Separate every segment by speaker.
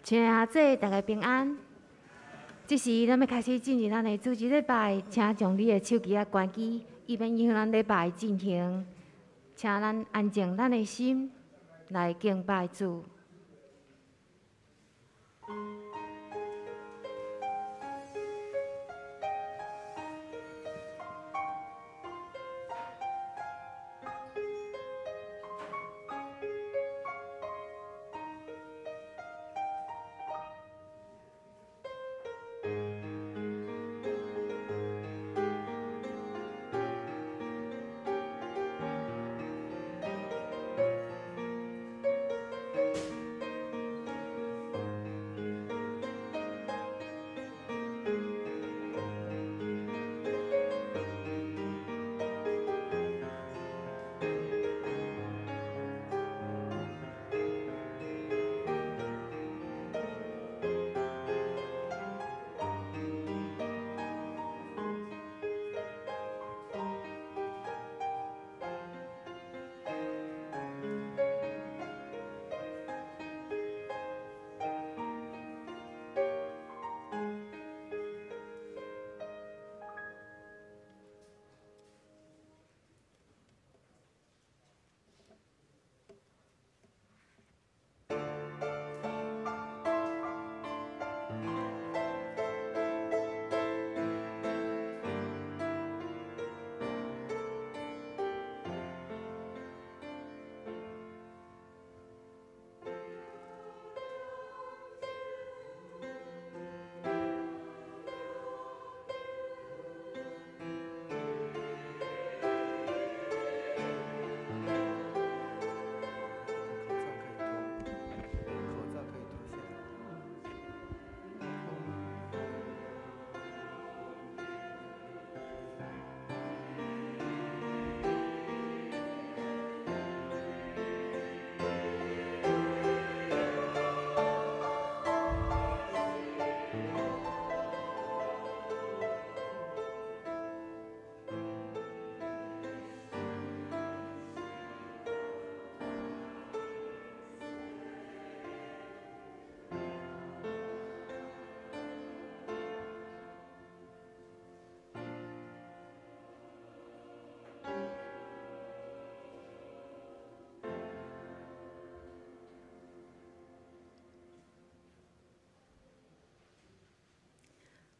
Speaker 1: 親愛的阿姐，大家平安。這時，咱欲開始進入咱的主日禮拜，請將你的手機仔關機，以免影響咱禮拜進行。請咱安靜咱的心，來敬拜主。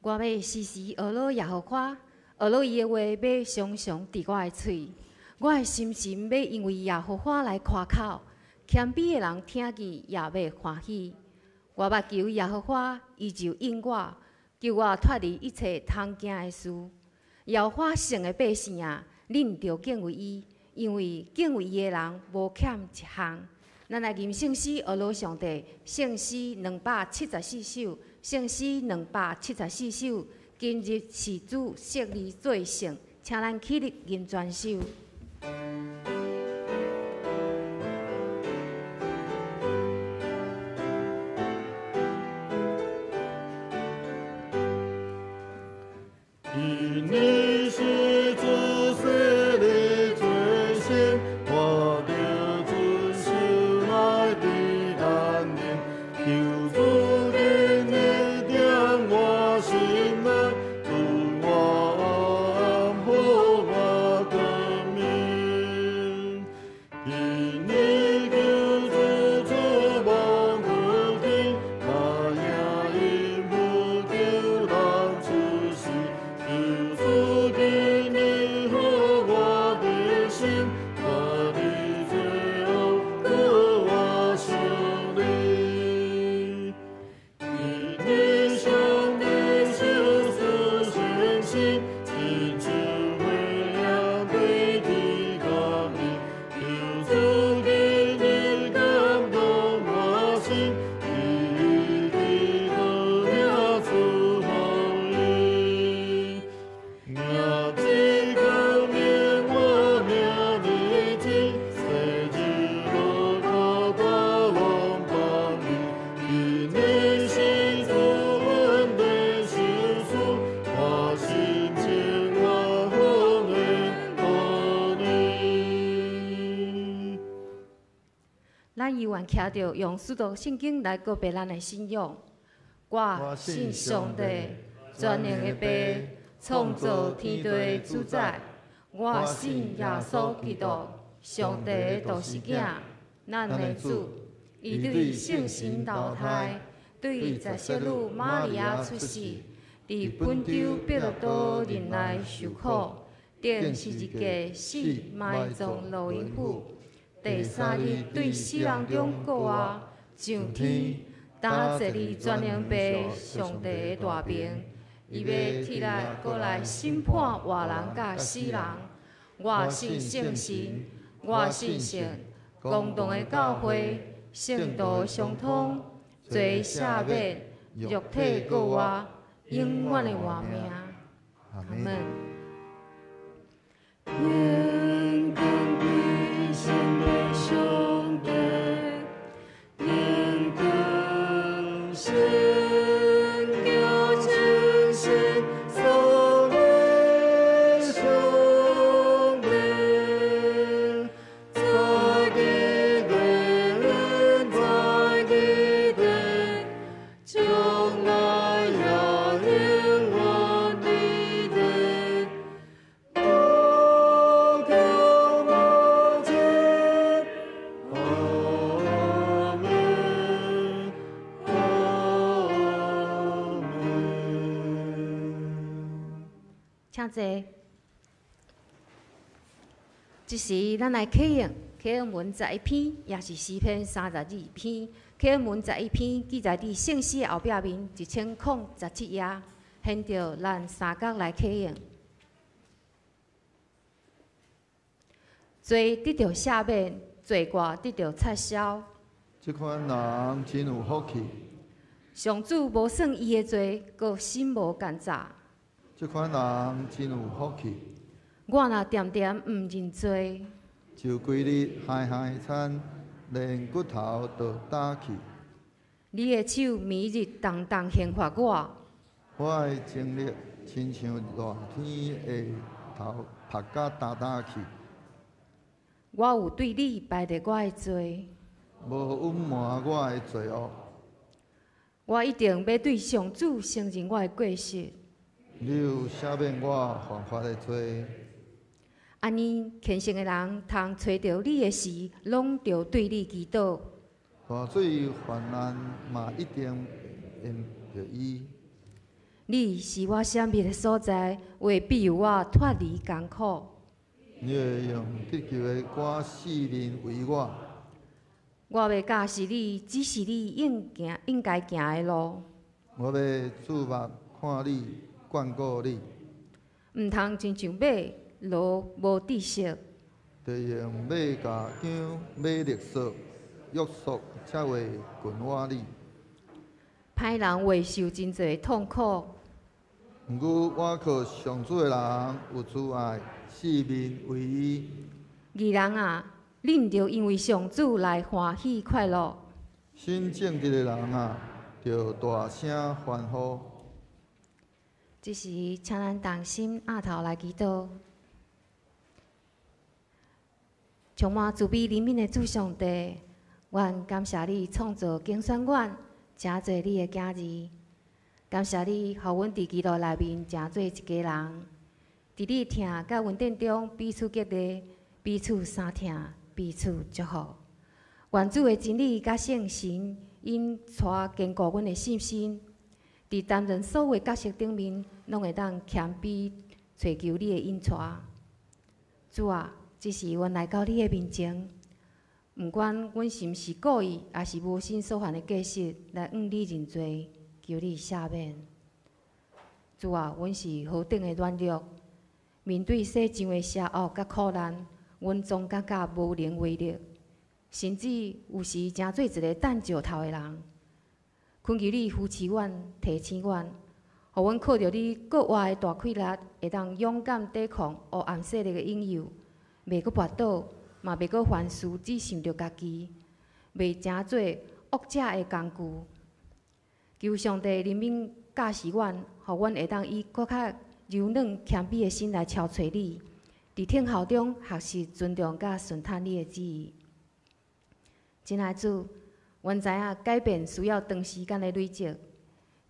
Speaker 1: 我欲時時學老耶和華，學老伊的話欲常常佇我的喙。我的心神欲因為耶和華來誇口，謙卑的人聽見也欲歡喜。我捌求耶和華，伊就應我，救我脫離一切通驚的事。耶和華聖的百姓啊，恁著敬畏伊，因為敬畏伊的人無欠一項。咱來吟聖詩，學老上帝，聖詩274首，聖詩274首。今日是主設立做聖，請咱起立吟全首。
Speaker 2: 今日是主設立做聖，我著遵守來佇安寧。求主今日踮我心內，賜我暗予我光明。今日求主賜望福天，那也因福救人出世。求主今日予我的心，脫離罪惡，予我勝利。今日上帝賞賜信心，親像火焰對天降臨。求主今日感動我心，以基督領賜福音。名字光明我名日子，世日路途大攏放你。今日是主恩典賞賜，我心情我奉獻予你。
Speaker 1: 咱咱猶原徛著用使徒信經來告白咱的信仰。我信上帝，全能的父，創造天地的主宰。我信耶穌基督，上帝的獨生囝，咱的主。伊對聖神投胎，對十色女瑪利亞出世，佇本丟彼拉多忍耐受苦，釘十字架死埋葬落陰府，第三日對死人中復活，上天，擔坐佇全能父上帝的大爿，伊欲佚來閣來審判活人佮死人。我信聖神，我信聖公同的教會，聖徒相通，罪赦免，肉體復活，永遠的活命。阿門。
Speaker 2: 願光歸聖的上帝，願光神叫全身所的上帝，在地的在地的，將來也永遠地的。無窮無盡，阿門，阿門。
Speaker 1: 請坐。這時，咱來啟用啟用文11篇，也是詩篇32篇。啟用文十一篇記載佇聖詩的後壁面1017頁，現著咱三角來啟用。罪得著赦免，罪過得著擦消。
Speaker 2: 這款人真有福氣。
Speaker 1: 上主無算伊的罪，閣心無奸詐。
Speaker 2: 這款人真有福氣。
Speaker 1: 我若恬恬毋認罪，
Speaker 2: 就規日害害慘，連骨頭都焦去。
Speaker 1: 你的手暝日重重刑罰我。
Speaker 2: 我的精力親像熱天的日頭曝甲焦焦去。
Speaker 1: 我有對你白著我的罪，
Speaker 2: 無隱瞞我的罪惡。
Speaker 1: 我一定欲對上主承認我的過失。
Speaker 2: 你有赦免我犯法的罪。
Speaker 1: 按呢，虔誠的人通揣著你的時，攏著對你祈禱。
Speaker 2: 大水泛濫嘛，一定淹著伊。
Speaker 1: 你是我閃避的所在，會庇佑我脫離艱苦。
Speaker 2: 你會用得救的歌四面圍我。
Speaker 1: 我欲教示你，指示你應行應該行的路。
Speaker 2: 我欲注目看你，眷顧你。
Speaker 1: 毋通親像馬驢無知識。
Speaker 2: 著用馬共韁馬勒索約束，才會馴活你。
Speaker 1: 歹人會受真濟痛苦。
Speaker 2: 毋過倚靠上主的人有慈愛，四面圍伊。
Speaker 1: 義人啊，恁著因為上主來歡喜快樂。
Speaker 2: 心正直的人啊，著大聲歡呼。
Speaker 1: 這時，請咱同心徛頭來祈禱。充滿慈悲憐憫的主上帝，阮感謝你創造揀選阮，成做你的囝兒。感謝你，予阮佇基督內面成做一家人。佇你疼佮恩典中彼此激勵，彼此相疼，彼此祝福。願主的真理佮聖神引帶堅固阮的信心，佇擔任所有角色頂面，攏會當謙卑揣求你的引帶。主啊，這時阮來到你的面前，毋管阮是毋是故意，抑是無心所犯的過失，來向你認罪，求你赦免。主啊，阮是何等的軟弱，面對世上的邪惡佮苦難，阮總感覺無能為力，甚至有時成做一个擲石頭的人。懇求你扶持阮，提醒阮，予阮靠著你閣活的大氣力，會當勇敢抵抗黑暗勢力的引誘，袂閣跋倒，嘛袂閣凡事只想著家己，袂成做惡者的工具。求上帝憐憫教示阮，予阮會當以閣較柔軟謙卑的心來朝揣你，佇等候中學習尊重佮順從你的旨意。親愛主，阮知影改變需要長時間的累積。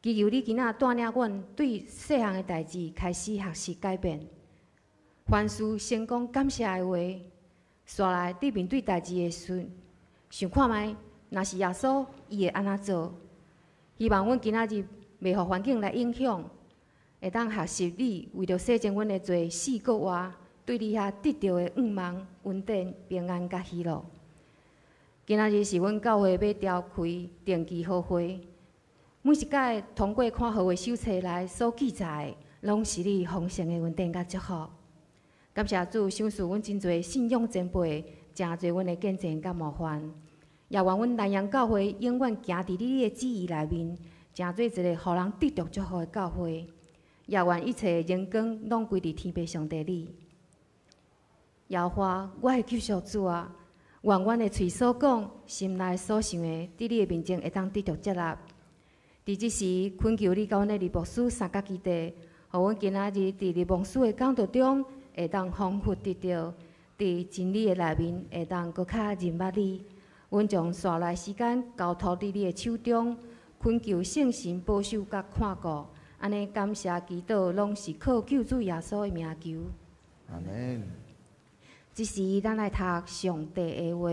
Speaker 1: 祈求你今仔帶領阮對細項的代誌開始學習改變。凡事先講感謝的話，紲來佇面對代誌的時，想看覓，若是耶穌，伊會按怎做？希望阮今仔日袂予環境來影響，會當學習你為著洗淨阮的罪，死閣活，對你遐得著的願望、恩典、平安佮喜樂。今仔日是阮教會欲召開定期號會，每一擺通過看號的手冊內所記載的，攏是你豐盛的恩典佮祝福。感謝主賞賜阮真濟信仰前輩，誠濟阮的見證佮模範，也願阮南洋教會永遠行佇你的旨意內面，成做一个予人得著祝福的教會。也願一切榮光攏歸佇天父上帝你。耶和華，我的救贖主啊，願阮的喙所講、心內所想的，佇你的面前會當得著接納。佇這時，懇求你佮阮的李牧師相佮基地，予阮今仔日佇李牧師的講道中，會當豐富得著，佇真理的內面會當閣較認捌你。阮將紲來時間交託佇你的手中，懇求聖神保守佮看顧。按呢感謝祈禱，攏是靠救主耶穌的名求。
Speaker 2: 阿門。
Speaker 1: 這時，咱來讀上帝的話。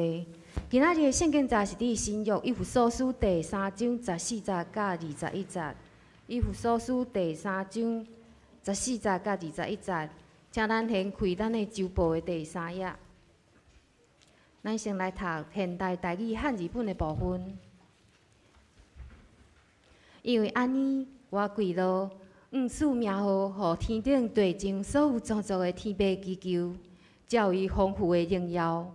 Speaker 1: 今仔日的聖經節是佇新約以弗所書第三章十四節佮二十一節。以弗所書第三章十四節佮二十一節，請咱掀開咱的周報的第三頁。咱先來讀現代台語漢字本的部分。因為按呢，我跪落，向賜名號予天頂地上所有創造的天父祈求，照伊豐富的榮耀，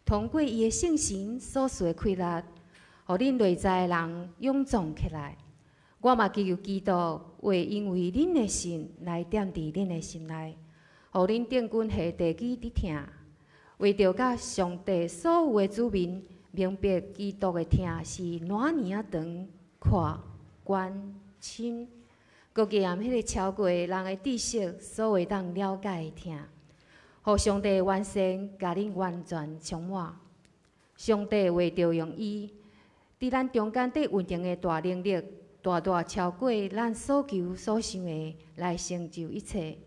Speaker 1: 通過伊的聖神所賜的氣力，予恁內在的人勇壯起來。我嘛祈求基督會因為恁的信來踮佇恁的心內，予恁釘根下地基佇疼，為著佮上帝所有的子民明白基督的疼是哪爾仔長、闊、懸、深，閣加含彼个超過人的知識所會當了解的疼，予上帝完善，共恁完全充滿。上帝為著用伊佇咱中間佇運行的大能力，大大超過咱所求所想的，來成就一切。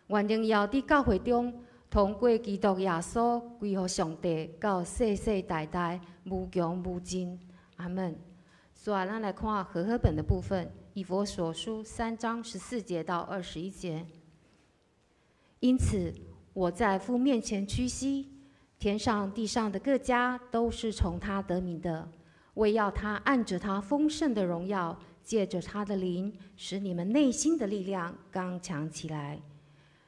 Speaker 1: 願榮耀佇教會中，通過基督耶穌歸予上帝，到世世代代無窮無盡。阿門。所以，咱來看和合本的部分，以弗所書三章十四節到二十一節。因此，我在父面前屈膝，天上地上的各家都是從他得名的，為要他按著他豐盛的榮耀，借著他的靈，使你們內心的力量剛強起來；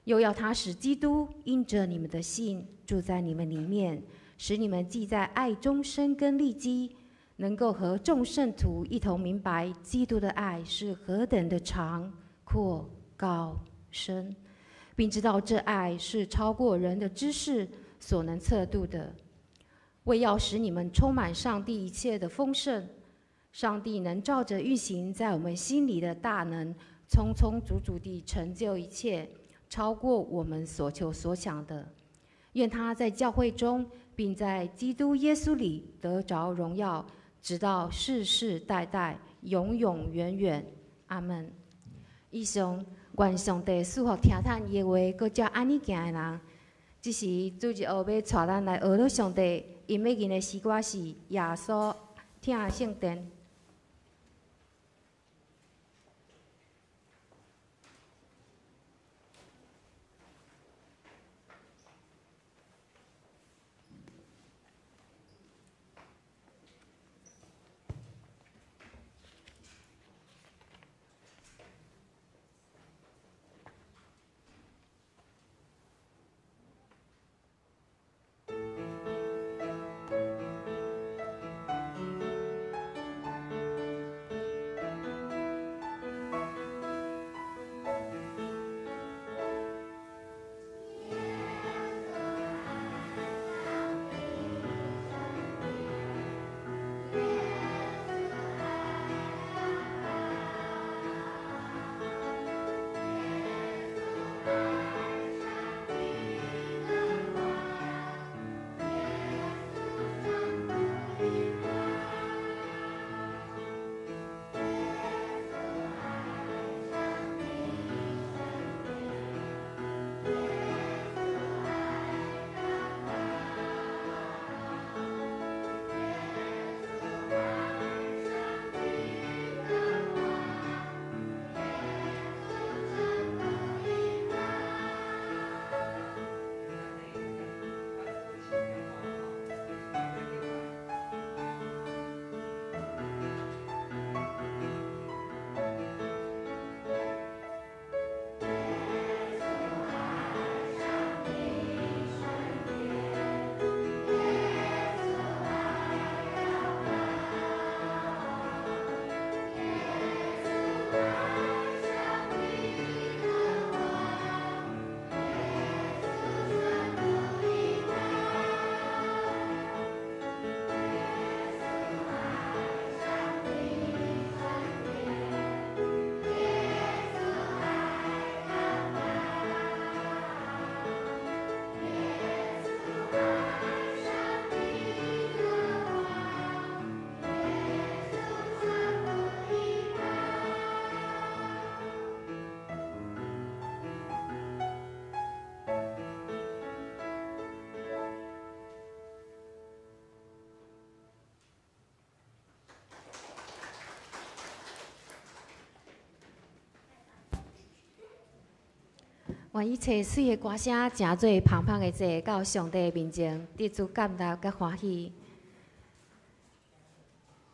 Speaker 1: 又要他使基督因著你們的信住在你們裡面，使你們既在愛中生根立基，能夠和眾聖徒一同明白基督的愛是何等的長、闊、高、深，並知道這愛是超過人的知識所能測度的，為要使你們充滿上帝一切的豐盛。上帝能照著運行在我們心裡的大能，充充足足地成就一切，超過我們所求所想的。願他在教會中，並在基督耶穌裡得著榮耀，直到世世代代，永永遠遠。阿門。以上，願上帝賜福聽咱伊的話，閣照按呢行的人。這時，主日學欲帶咱來學咾上帝，𪜶欲吟的詩歌是《耶穌疼聖殿》。願一切媠的歌聲，成做芳芳的祭，到上帝面前，得主接納佮歡喜。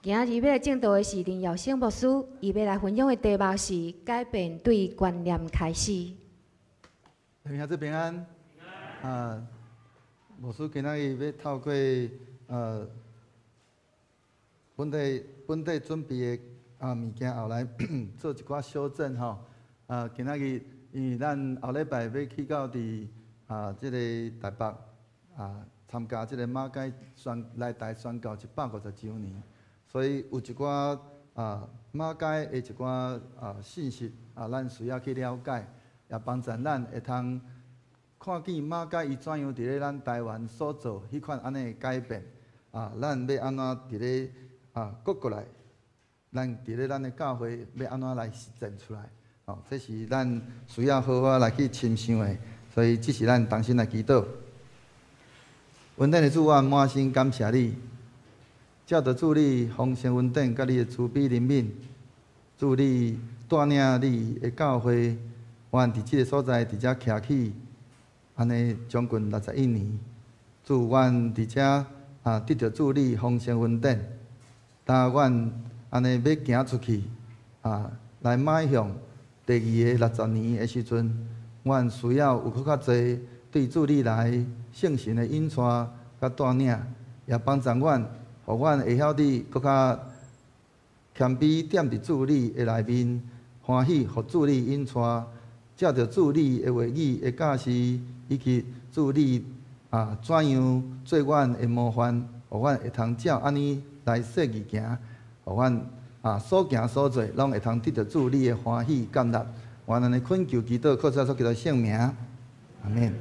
Speaker 1: 今仔日欲來證道的是林耀生牧師，伊欲來分享的題目是改變對觀念開始。
Speaker 3: 兄弟平安。啊，牧師今仔日欲透過本底準備的物件，後來做一寡修正吼。啊，今仔日因為咱後禮拜欲去到佇這个台北參加這个馬偕宣來台宣教150週年，所以有一寡馬偕的一寡信息咱需要去了解，也幫助咱會通看見馬偕伊怎樣佇咧咱台灣所做彼款按呢的改變，咱欲按怎佇咧閣過來，咱佇咧咱的教會欲按怎來實踐出來，哦，這是咱需要好好來去深想的，所以這是咱同心來祈禱。恩典的主，我滿心感謝你，藉著主你豐盛恩典，佮你的慈悲憐憫，主你帶領你的教會，阮佇這个所在佇遮徛起，按呢將近61年，主，阮佇遮得著主你豐盛恩典，當阮按呢欲行出去來邁向第二个六十年的時陣，阮需要有閣較濟對主你來聖神的引帶佮帶領，也幫助阮，予阮會曉得閣較謙卑踮佇主你的內面，歡喜予主你引帶，照著主你的話語的教示，以及主你怎樣做阮的模範，予阮會通照按呢來設計行，予阮所行所做，攏會通得著主你的歡喜接納。阮按呢懇求祈禱，靠主耶穌基督聖名，阿們。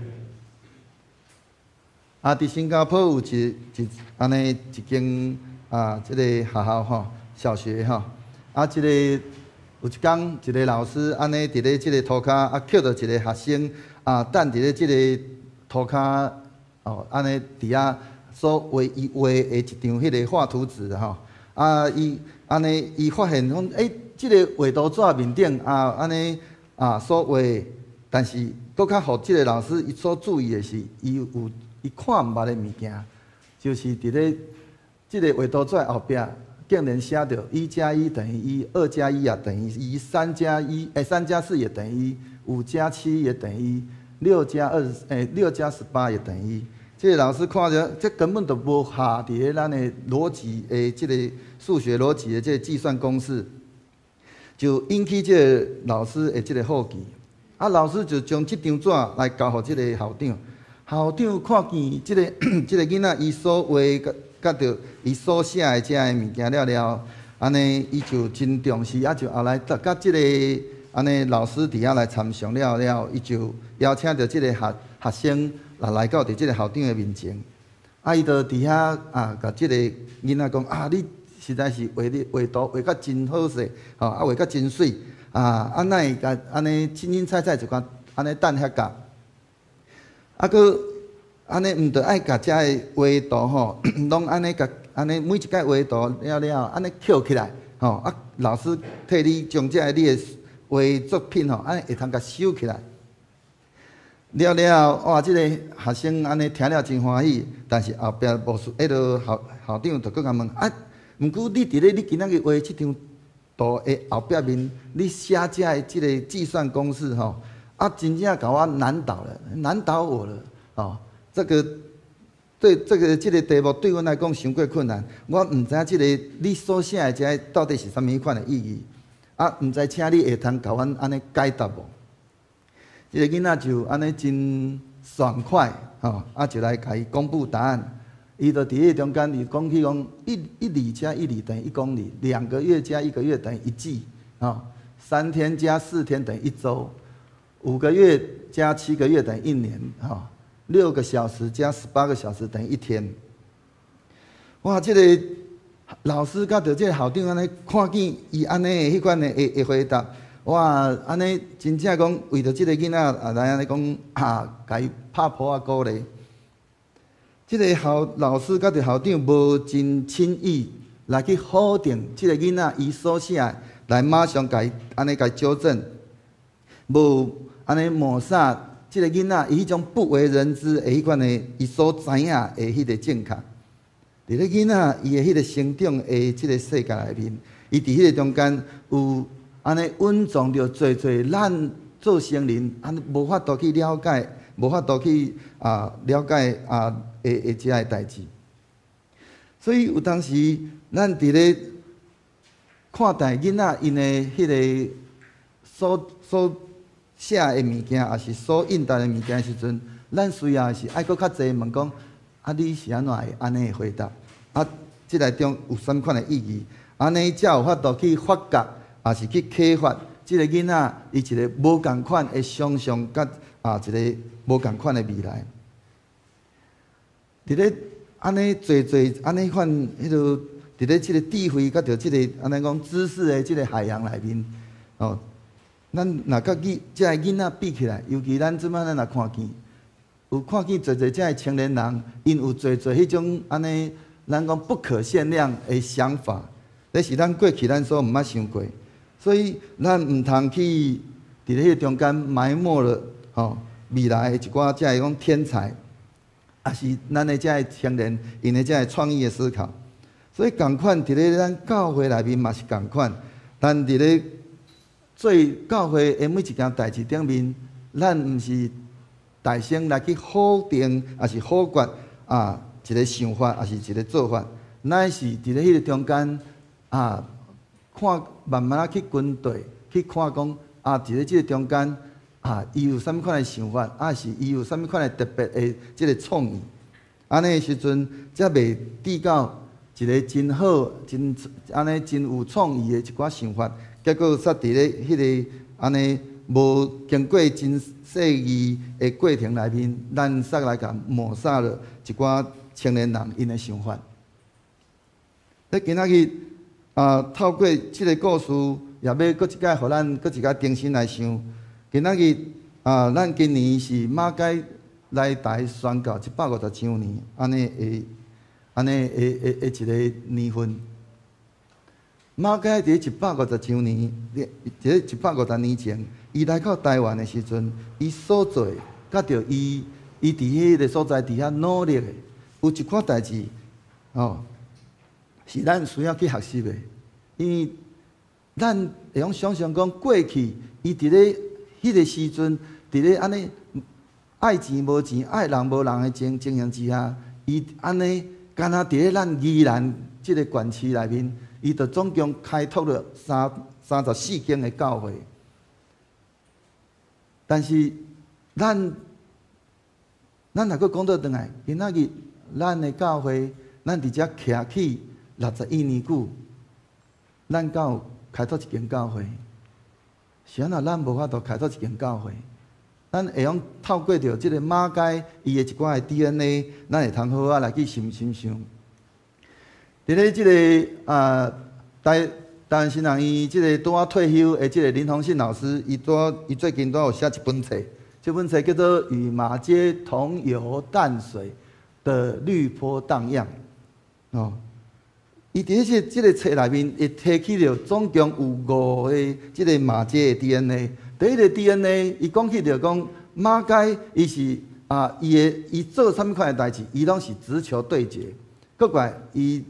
Speaker 3: 佇新加坡有一一按呢一間這个學校吼，小學吼，這个有一工一个老師按呢佇咧這个塗跤抾著一个學生等佇咧這个塗跤哦，按呢佇遐所畫伊畫的一張彼个畫圖紙吼，伊按呢伊發現講，欸，這个畫圖紙面頂按呢所畫，但是閣較予這个老師伊所注意的是，伊有伊看毋捌的物件，就是佇咧這个畫圖紙後壁，竟然寫著一加一等於一，二加一也等於一，三加一，欸，三加四也等於一，五加七也等於一，六加二，欸，6加18也等於一。這个老師看著，這根本就無合佇咧咱的邏輯的這个數學邏輯的這个計算公式，就引起這个老師的這个好奇。老師就將這張紙來交予這个校長。校長看見這个囡仔伊所畫佮佮著伊所寫的這个物件了了，按呢伊就真重視，就後來佮這个按呢老師佇遐來參詳了了，伊就邀請著這个學生來到佇這个校長的面前，伊就佇遐共這个囡仔講啊，你實在是畫你畫圖畫甲真好勢，吼，畫甲真媠，哪會共按呢凊凊彩彩就共按呢擲遐甲，閣按呢毋著愛共遮个畫圖吼，攏按呢共按呢每一擺畫圖了了，按呢抾起來，吼，老師替你將這个你的畫作品吼，按呢會通共收起來。了了，哇！這个學生按呢聽了真歡喜，但是後壁牧師，彼个校校長就閣共問啊，毋過你佇咧你今仔日畫這張圖的後壁面，你寫這个這个計算公式吼，真正共我難倒了，難倒我了，哦，這个對這个這个題目對阮來講傷過困難，我毋知影這个你所寫的這个到底是啥物款的意義，毋知請你會通共阮按呢解答無？這个囡仔就按呢真爽快，吼，就來共伊公布答案。伊就佇彼中間，伊講起講一里加一里等於1公里，2個月加一個月等於一季，吼，3天加4天等於一週，5個月加7個月等於一年，吼，6個小時加18個小時等於一天。哇！這个老師佮著這个校長按呢看見伊按呢彼款的回答。哇！按呢真正講為著這个囡仔來按呢講共伊拍噗仔鼓勵。這个校老師佮著校長無真輕易來去否定這个囡仔伊所寫的，來馬上共伊按呢共伊糾正，無按呢抹煞這個囡仔伊彼種不為人知的彼款的，伊所知影的彼個正確。佇咧囡仔伊的彼個成長的這個世界內面，伊佇彼個中間有按呢蘊藏著濟濟咱做成人按呢無法度去了解，無法度去了解的這个代誌。所以有當時咱佇咧看待囡仔𪜶的彼個所寫的物件，抑是所應答的物件的時陣，咱需要的是愛閣較濟問講：啊，你是按怎會按呢回答？啊，這內中有啥物款的意義？按呢才有法度去發覺，抑是去啟發這個囡仔伊一個無仝款的想象，佮一個無仝款的未來。佇咧按呢濟濟按呢款彼落，佇咧這個智慧佮著這個按呢講知識的這個海洋內面，哦，咱若佮這个囡仔比起來，尤其咱這擺咱若看見，有看見濟濟這个青年人，𪜶有濟濟彼種按呢，咱講不可限量的想法，這是咱過去咱所毋捌想過，所以咱毋通去佇咧彼個中間埋沒了吼未來的一寡這个講天才，抑是咱的這个青年，𪜶的這个創意的思考。所以仝款佇咧咱教會內面嘛是仝款，咱佇咧做教會的每一件代誌頂面，咱毋是大聲來去否定，抑是否決一個想法，抑是一個做法，乃是佇咧彼個中間看慢慢仔去跟對，去看講佇咧這個中間伊有啥物款的想法，抑是伊有啥物款的特別的這個創意，按呢的時陣，才袂致到一個真好、真按呢真有創意的一寡想法，結果煞佇咧彼個按呢無經過真細膩的過程內面，咱煞來共抹殺了一寡青年人𪜶的想法。咧今仔日透過這個故事，也欲閣一擺予咱閣一擺重新來想。今仔日咱今年是馬偕來台宣教150周年，按呢的按呢的的的一個年份。馬偕佇150周年，佇咧150年前，伊來到台灣的時陣，伊所做的，佮著伊佇彼個所在佇遐努力的，有一寡代誌，哦，是咱需要去學習的。因為咱會用想像講，過去伊佇咧彼個時陣，佇咧按呢愛錢無錢、愛人無人的情形之下，伊按呢，敢若佇咧咱宜蘭這個縣市內面，伊就總共開拓了34間的教會。但是咱若閣講倒轉來，今仔日咱的教會，咱佇遮徛起61年久，咱敢有開拓一間教會？是按怎咱無法度開拓一間教會？咱會用透過著這個馬偕伊的一寡的 DNA，咱會通好好來去想想想。佇咧這个台灣神學院這个拄仔退休的這个林宏信老師，伊最近拄仔有寫一本冊，這本冊叫做《與馬偕同遊淡水的綠波蕩漾》。哦，伊佇這個冊內面，伊提起著總共有五個這個馬偕的 DNA。第一個 DNA，伊講起著講馬偕伊是伊做啥物款的代誌，伊攏是直球對決。閣過來，伊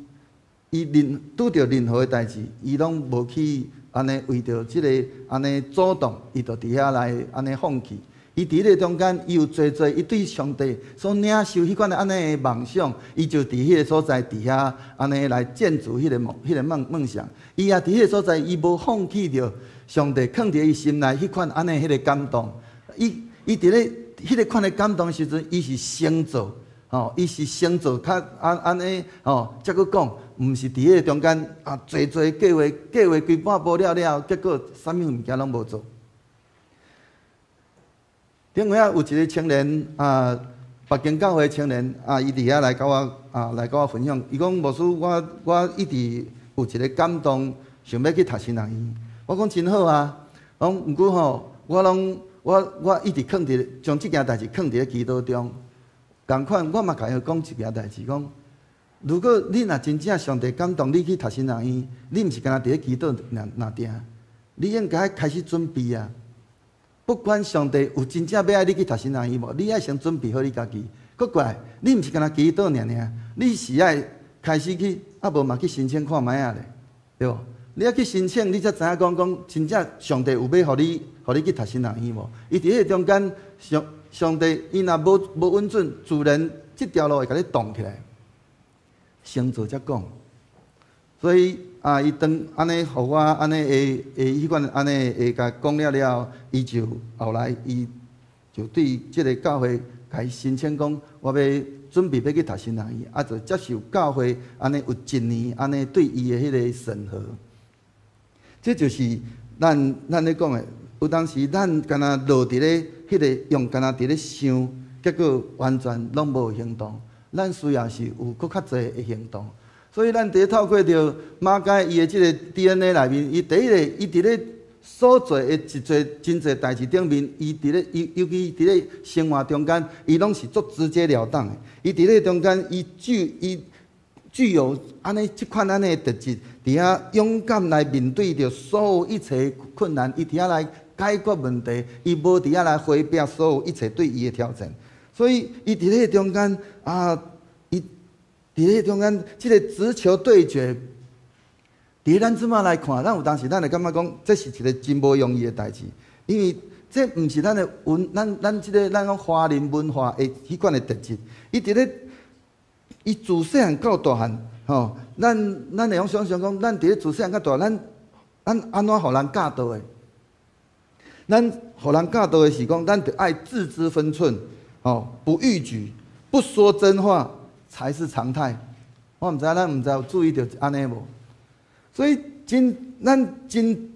Speaker 3: 拄著任何的代誌，伊攏無去按呢為著這個按呢阻擋，伊就佇遐來按呢放棄。伊佇彼個中間，伊有濟濟伊對上帝所領受彼款的按呢的夢想，伊就佇彼個所在佇遐按呢來建築彼個夢想。伊也佇彼個所在，伊無放棄著上帝囥佇伊心內彼款按呢彼個感動。伊佇咧彼個款的感動時陣，伊是先做，吼，伊是先做較按呢，吼，才閣講，毋是佇彼個中間濟濟計劃計劃規半晡了了，結果啥物物件攏無做。頂尾仔有一個青年北京教會青年伊佇遐來共我分享，伊講牧師，我一直有一個感動，想欲去讀神學院。我講真好啊，講毋過吼，我攏我一直囥佇將這件代誌囥佇咧祈禱中。仝款，我嘛共伊講一件代誌，講如果你若真正上帝感動你去讀神學院，你毋是干焦佇咧祈禱爾爾定，你應該開始準備啊。不管上帝有真正欲愛你去讀神學院無，你愛先準備好你家己。閣過來，你毋是干焦祈禱爾爾，你是愛開始去，啊無嘛去申請看覓仔咧，對無？你愛去申請，你才知影講講真正上帝有欲予你，予你去讀神學院無？伊佇彼个中間，上帝伊若無允准，自然這條路會共你擋起來。先做才講，所以啊，伊當按呢，予我按呢會會彼款按呢會共講了了後，伊就後來伊就對這个教會共伊申請講，我欲準備欲去讀神學院，啊，就接受教會按呢有一年按呢對伊的彼個審核。這就是咱咧講的，有當時咱干焦落佇咧彼个用干焦佇咧想，結果完全攏無行動。咱需要是有閣較濟的行動，所以咱佇咧透過著馬該伊的這个 DNA 內面，伊第一个伊佇咧所做的一濟真濟代誌頂面，伊佇咧尤尤其佇咧生活中間，伊攏是足直截了當的。伊佇咧中間，伊具有按呢這款按呢的特質，佇遐勇敢來面對著所有一切困難，伊佇遐來解決問題，伊無佇遐來迴避所有一切對伊的挑戰。所以，伊佇咧中間啊，伊佇咧中間，這个直球對決，佇咱這馬來看，咱有當時咱會感覺講，這是一个真無容易的代誌，因為這毋是咱的文，咱這个咱講華人文化的彼款的特質。伊佇咧，伊自細漢到大漢，吼，咱會用想像講，咱佇咧自細漢到大漢，咱按怎予人教導的？咱予人教導的是講，咱著愛自知分寸。哦，不逾矩，不說真話才是常態。我毋知咱毋知有注意著按呢無？所以真咱真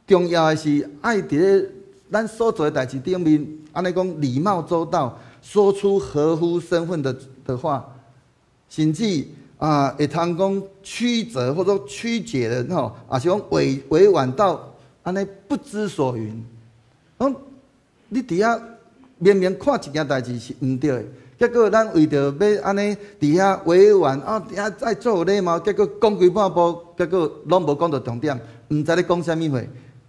Speaker 3: 重要的是愛佇咧咱所做的代誌頂面，按呢講禮貌周到，說出合乎身份的話，甚至啊會通講曲折或者曲解人吼，也是講委婉到按呢不知所云。講你佇遐明明看一件代誌是毋對的，結果咱為著欲按呢佇遐委婉啊，佇遐再做有禮貌，結果講規半步，結果攏無講著重點，毋知咧講啥物話，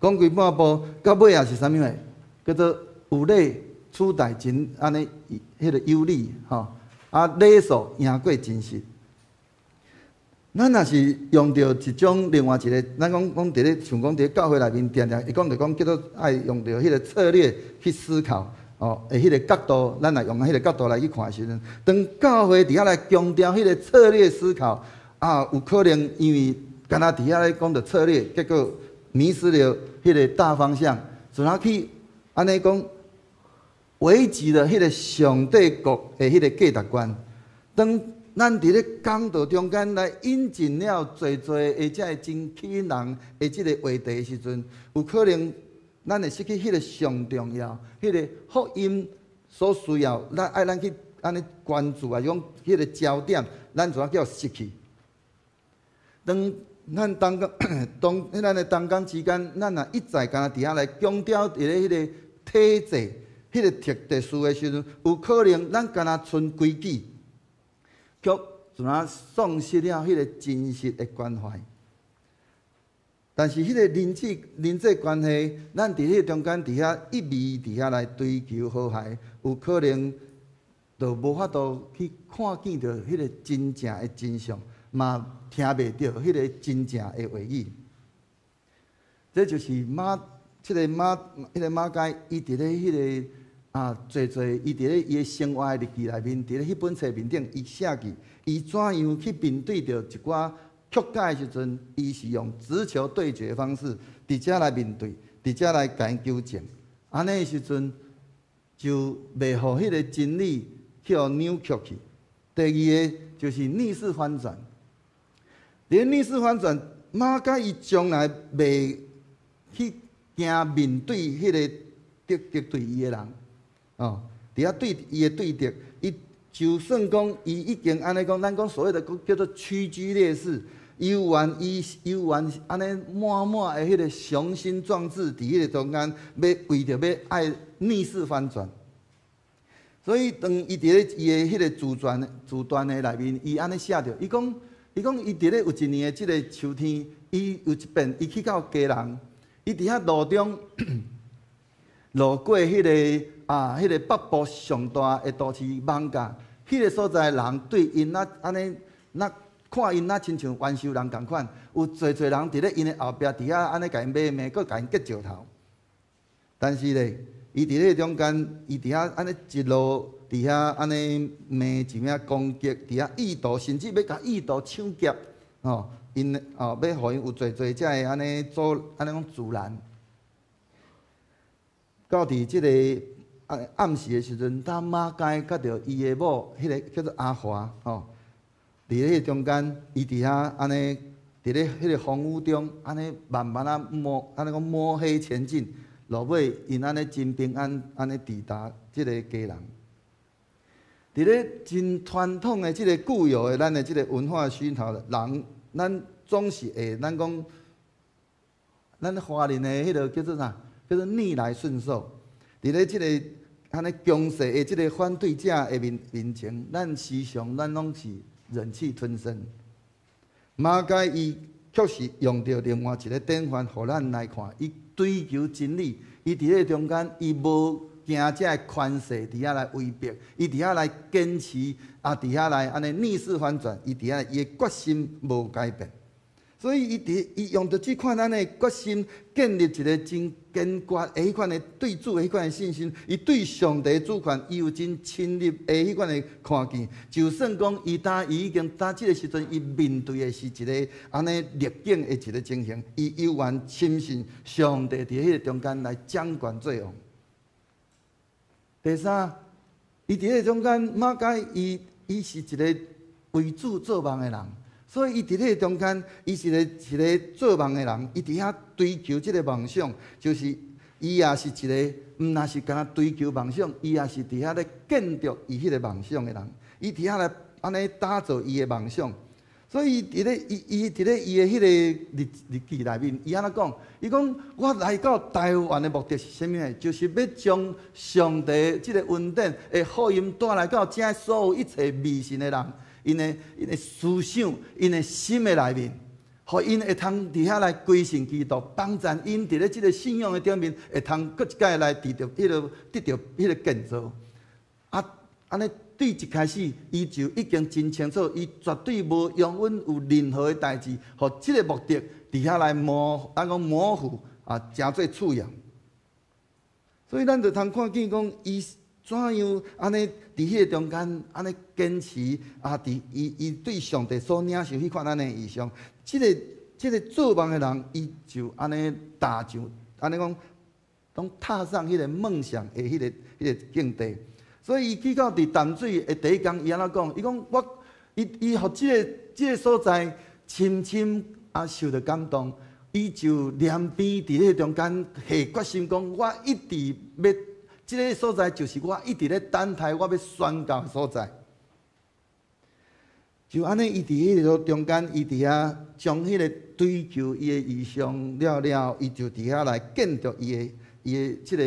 Speaker 3: 講規半步到尾也是啥物話，叫做有禮取代真按呢，彼个有理吼，啊禮數贏過真實。咱若是用著一種另外一个，咱講講佇咧像講佇咧教會內面，定定會講著講叫做愛用著彼个策略去思考。哦，的彼个角度，咱來用彼个角度來去看的時陣，當教會佇遐來強調彼个策略思考，啊，有可能因為干焦佇遐咧講著策略，結果迷失了彼个大方向，怎啊去按呢講危及了彼个上帝國的彼个價值觀。當咱佇咧講道中間來引進了濟濟的這个真吸引人的這个話題的時陣，有可能咱會失去彼个上重要、彼个福音所需要，咱愛咱去按呢關注啊，講彼个焦點，咱就啊叫失去。當咱當當咱的同工之間，咱若一再干焦佇遐來強調佇咧彼个體制、彼个特殊的時陣，有可能咱干焦賰規矩，卻怎啊喪失了彼个真實的關懷。但是，彼个人際關係，咱佇彼个中間佇遐一味佇遐來追求和諧，有可能就無法度去看見著彼个真正的真相，嘛聽袂著彼个真正的話語。這就是馬，這个馬，彼个馬該，伊佇咧彼个啊，濟濟，伊佇咧伊的生活的日記內面，佇咧彼本冊面頂，伊寫記，伊怎樣去面對著一寡曲解的時陣，伊是用直球對決的方式，直接來面對，直接來共伊糾正。按呢的時陣，就袂予彼个真理去予扭曲去。第二个就是逆勢翻轉。佇逆勢翻轉，馬該伊從來袂去驚面對彼个敵對伊的人，哦，佇遐對伊的對敵，伊就算講伊已經按呢講，咱講所謂的叫做屈居劣勢。猶原按呢滿滿的彼个雄心壯志，佇彼个中間，欲為著欲愛逆勢翻轉。所以當伊佇咧伊的彼个自傳的內面，伊按呢寫著，伊講伊佇咧有一年的這个秋天，伊有一遍伊去到基隆，伊佇遐路中，路過彼個北部上大的都市艋舺，彼個所在人對𪜶若按呢，若看𪜶若親像冤仇人仝款，有濟濟人佇咧𪜶的後壁佇遐按呢共𪜶罵罵，閣共𪜶激石頭。但是咧，伊佇咧中間，伊佇遐按呢一路佇遐按呢罵，一面攻擊，佇遐意圖，甚至欲共意圖搶劫，吼，𪜶哦，欲予𪜶有濟濟遮的按呢阻，按呢講阻攔。到佇這个暗時的時陣，當馬該佮著伊的某，彼個叫做阿華，吼，佇彼個中間，伊佇遐按呢，佇咧彼個風雨中，按呢慢慢仔摸，按呢講摸黑前進，落尾𪜶按呢真平安，按呢抵達這个基隆。佇咧真傳統的這个固有的咱的這个文化熏陶，人咱總是會，咱講，咱華人的彼个叫做啥？叫做逆來順受。佇咧這个按呢強勢的這个反對者的面前，咱時常咱攏是忍氣吞聲。馬該伊卻是用著另外一个典範，予咱來看，伊追求真理，伊佇咧中間，伊無驚這个權勢佇遐來威逼，伊佇遐來堅持，啊，佇遐來按呢逆勢翻轉，伊佇遐伊的決心無改變。所以伊佇伊用著這款按呢決心，建立一个真堅決的彼款的對主的彼款的信心。伊對上帝主權，伊有真深入的彼款的看見。就算講伊當伊已經當這个時陣，伊面對的是一个按呢逆境的一个情形，伊猶原深信上帝佇彼个中間來掌權作王。第三，伊佇彼个中間，馬該伊是一个為主做夢的人。所以伊佇彼個中間，伊是一個做夢的人，伊佇遐追求這个夢想，就是伊也是一个，毋若是干焦追求夢想，伊也是佇遐咧建築伊彼個夢想的人，伊佇遐來按呢打造伊的夢想。所以佇咧伊伊佇咧伊的彼個日記內面，伊按怎講？伊講我來到台灣的目的是啥物呢？就是欲將上帝這个恩典的福音帶來到遮所有一切未信的人。𪜶的思想、𪜶的心的內面，予𪜶會通佇遐來歸信基督，幫助𪜶佇咧這个信仰的頂面，會通閣一擺來得著彼个得著彼个建造。啊，按呢對一開始，伊就已經真清楚，伊絕對無容允有任何的代誌，予這个目的佇遐來模，咱講模糊啊，成做次要。所以咱就通看見講，伊怎樣按呢佇彼个中間按呢堅持啊？佇伊伊對上帝所領受彼款按呢異象，這个做夢的人，伊就按呢踏上，按呢講，當踏上彼个夢想的彼個境地。所以伊去到佇淡水的第一工，伊按怎講？伊講我，伊伊予這个所在深深啊受著感動，伊就連邊佇彼个中間下決心講，我一直欲。這个所在就是我一直咧等待，我欲宣教的所在。就按呢，伊佇彼个中間，伊佇遐將彼个追求伊的異象了了，伊就佇遐來建築伊的這个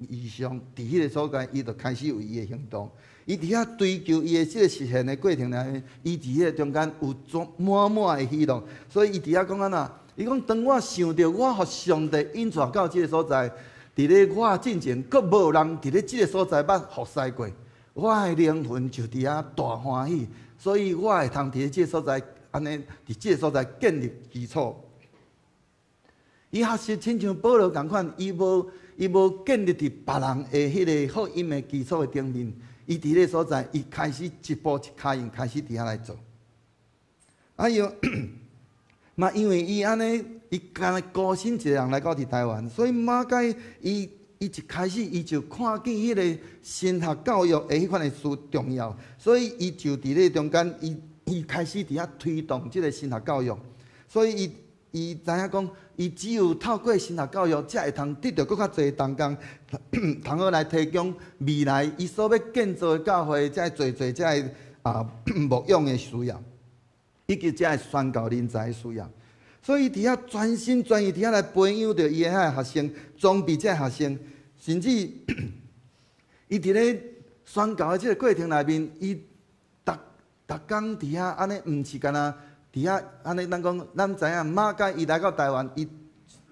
Speaker 3: 異象。佇彼个所在，伊就開始有伊的行動。伊佇遐追求伊的這个實現的過程內面，伊佇彼个中間有足滿滿的喜樂。所以伊佇遐講按怎？伊講當我想著我予上帝引帶到這个所在。佇咧我進前，閣無人佇咧這个所在捌服侍過，我的靈魂就佇遐大歡喜，所以我會通佇咧這个所在，按呢佇這个所在建立基礎。伊學習親像保羅仝款，伊無建立佇別人的彼个福音的基礎的頂面，伊佇咧所在，伊開始一步一跤印開始佇遐來做。啊，伊嘛因為伊按呢，伊干焦孤身一个人來到佇台灣，所以馬該伊一開始伊就看見彼个神學教育的彼款的事重要，所以伊就佇咧中間，伊開始佇遐推動這个神學教育，所以伊知影講，伊只有透過神學教育，才會通得著閣較濟同工，通好來提供未來伊所欲建造的教會，才會濟濟這个牧養的需要，以及這个宣教人才的需要。所以佇遐全心全意佇遐來培養著伊的遐个學生，裝備這个學生，甚至伊佇咧宣教的這个過程內面，伊逐逐工佇遐按呢，毋是干焦佇遐按呢，咱講咱知影馬該伊來到台灣，伊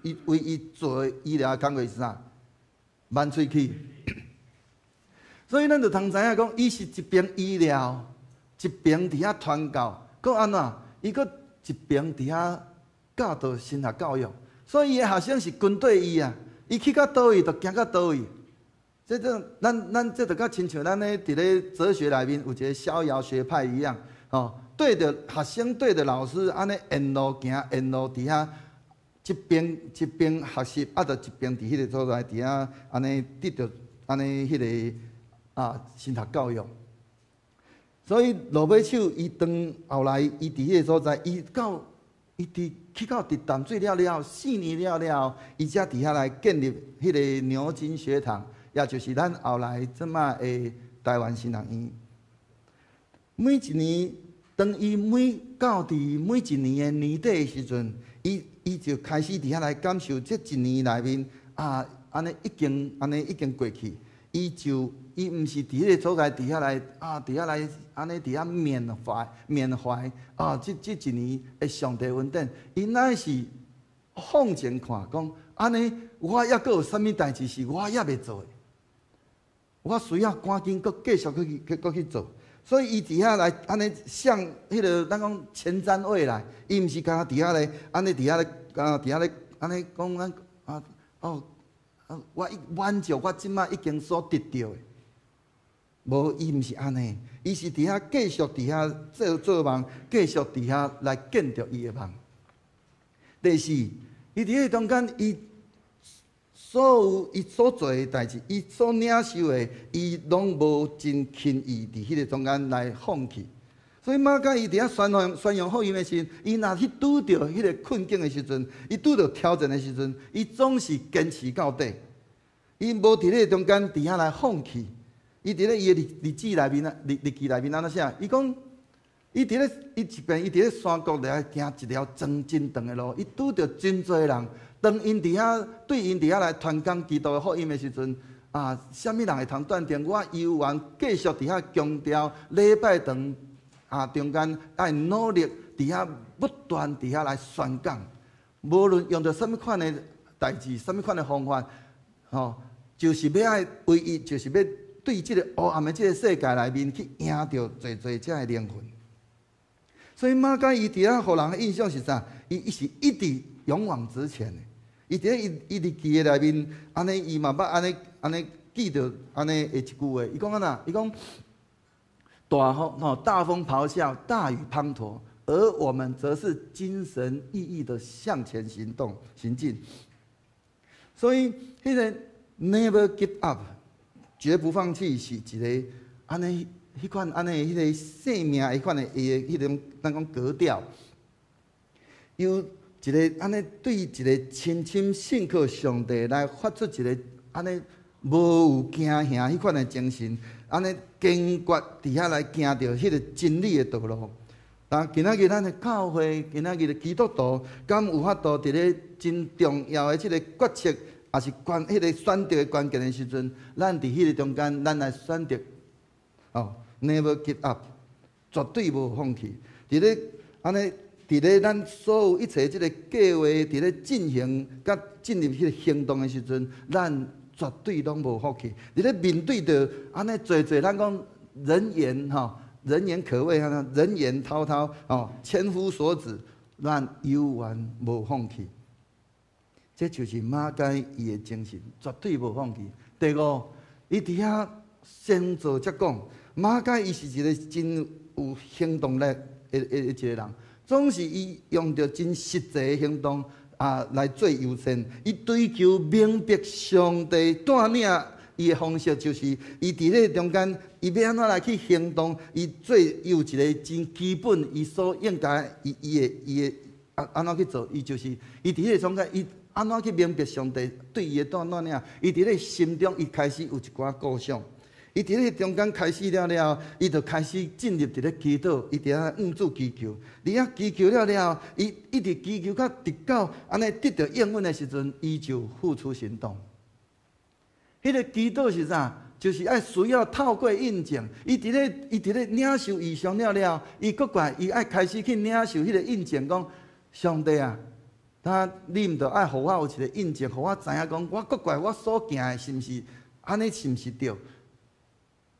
Speaker 3: 伊為伊做的醫療的工作是啥？挽喙齒。所以咱就通知影講，伊是一邊醫療，一邊佇遐傳教，閣按怎？伊閣一邊佇遐教導神學教育。所以伊的學生是跟綴伊啊，伊去到佗位就行到佗位。這種咱這就較親像咱咧佇咧哲學內面有一個逍遙學派一樣，吼，綴著學生綴著老師按呢沿路行，沿路佇遐一邊一邊學習，啊，就一邊佇彼个所在佇遐按呢得著按呢彼个神學教育。所以羅馬手伊當後來伊佇彼個所在，伊到伊佇去到佇淡水了了後，4年了了後，伊才佇遐來建立彼個牛津學堂，也就是咱後來這馬的台灣神學院。每一年，當伊每到佇每一年的年底的時陣，伊就開始佇遐來感受這一年內面啊，按呢已經按呢已經過去，伊就伊毋是佇彼个所在佇遐來啊，佇遐來按呢佇遐緬懷緬懷啊，這一年的上帝恩典，伊乃是向前看，講按呢，我猶閣有啥物代誌是我猶未做的，我需要趕緊閣繼續去去閣去做。所以伊佇遐來按呢向彼个咱講前瞻未來，伊毋是干焦佇遐咧按呢佇遐咧啊佇遐咧按呢講咱啊哦啊，我已滿足我這馬已經所得著的。無，伊毋是按呢，伊是佇遐繼續佇遐做做夢，繼續佇遐來建著伊的夢。第四，伊佇彼个中間，伊所有伊所做的代誌，伊所領受的，伊攏無真輕易佇彼個中間來放棄。所以馬該伊佇遐宣揚宣揚福音的時陣，伊若去拄著彼个困境的時陣，伊拄著挑戰的時陣，伊總是堅持到底。伊無佇彼個中間佇遐來放棄。伊佇咧伊的日日誌內面啊，日記內面按怎寫？伊講，伊佇咧伊一遍，伊佇咧山谷來行一條真真長的路，伊拄著真濟人。當𪜶佇遐對𪜶佇遐來傳講基督的福音的時陣，啊，啥物人會通斷定？我猶原繼續佇遐強調禮拜堂啊中間愛努力佇遐不斷佇遐來宣講，無論用著啥物款的代誌，啥物款的方法，吼，就是欲愛唯一，就是欲對這个黑暗的這个世界內面去贏著濟濟這的靈魂。所以馬該伊佇遐予人的印象是啥？伊是一直勇往直前的。伊佇咧伊伊日記的內面，按呢伊嘛捌按呢按呢記著按呢的一句話，伊講按怎？伊講大風吼，大風咆哮，大雨滂沱，而我們則是精神奕奕的向前行動行進。所以，彼个 never give up，絕不放棄，是一个按呢彼款按呢彼个生命彼款的伊的彼種咱講格調，有一个按呢對一个深深信靠上帝來發出一个按呢無有驚嚇彼款的精神，按呢堅決佇遐來行著彼个真理的道路。但今仔日咱的教會，今仔日的基督徒，敢有法度佇咧真重要的這个決策，抑是關彼个選擇的關鍵的時陣，咱佇彼个中間，咱來選擇哦，never give up，絕對無放棄。佇咧按呢，佇咧咱所有一切這个計劃佇咧進行佮進入彼个行動的時陣，咱絕對攏無放棄。佇咧面對著按呢濟濟，咱講人言吼，人言可畏，人言滔滔哦，千夫所指，咱猶原無放棄。這就是馬該伊的精神，絕對無放棄。第五，伊佇遐先做則講，馬該伊是一个真有行動力的一个人，總是伊用著真實際的行動啊來做優先。伊追求明白上帝帶領伊的方式，就是伊佇咧中間，伊欲按怎來去行動？伊最有一个真基本，伊所應該伊伊的伊的按按怎去做？伊就是伊佇彼个中間，伊按怎去明白上帝對伊的帶領？伊佇咧心中，伊開始有一寡構想。伊佇咧中間開始了了後，伊就開始進入佇咧祈禱，伊佇遐向主祈求。佇遐祈求了了後，伊一直祈求到直到按呢得著應允的時陣，伊就付出行動。彼个祈禱是啥？就是愛需要透過印證。伊佇咧領受異象了了，伊閣過伊愛開始去領受彼个印證，講上帝啊，他你毋著愛予我有一個印證，予我知影講，我國怪我所行的是毋是按呢？是毋是對？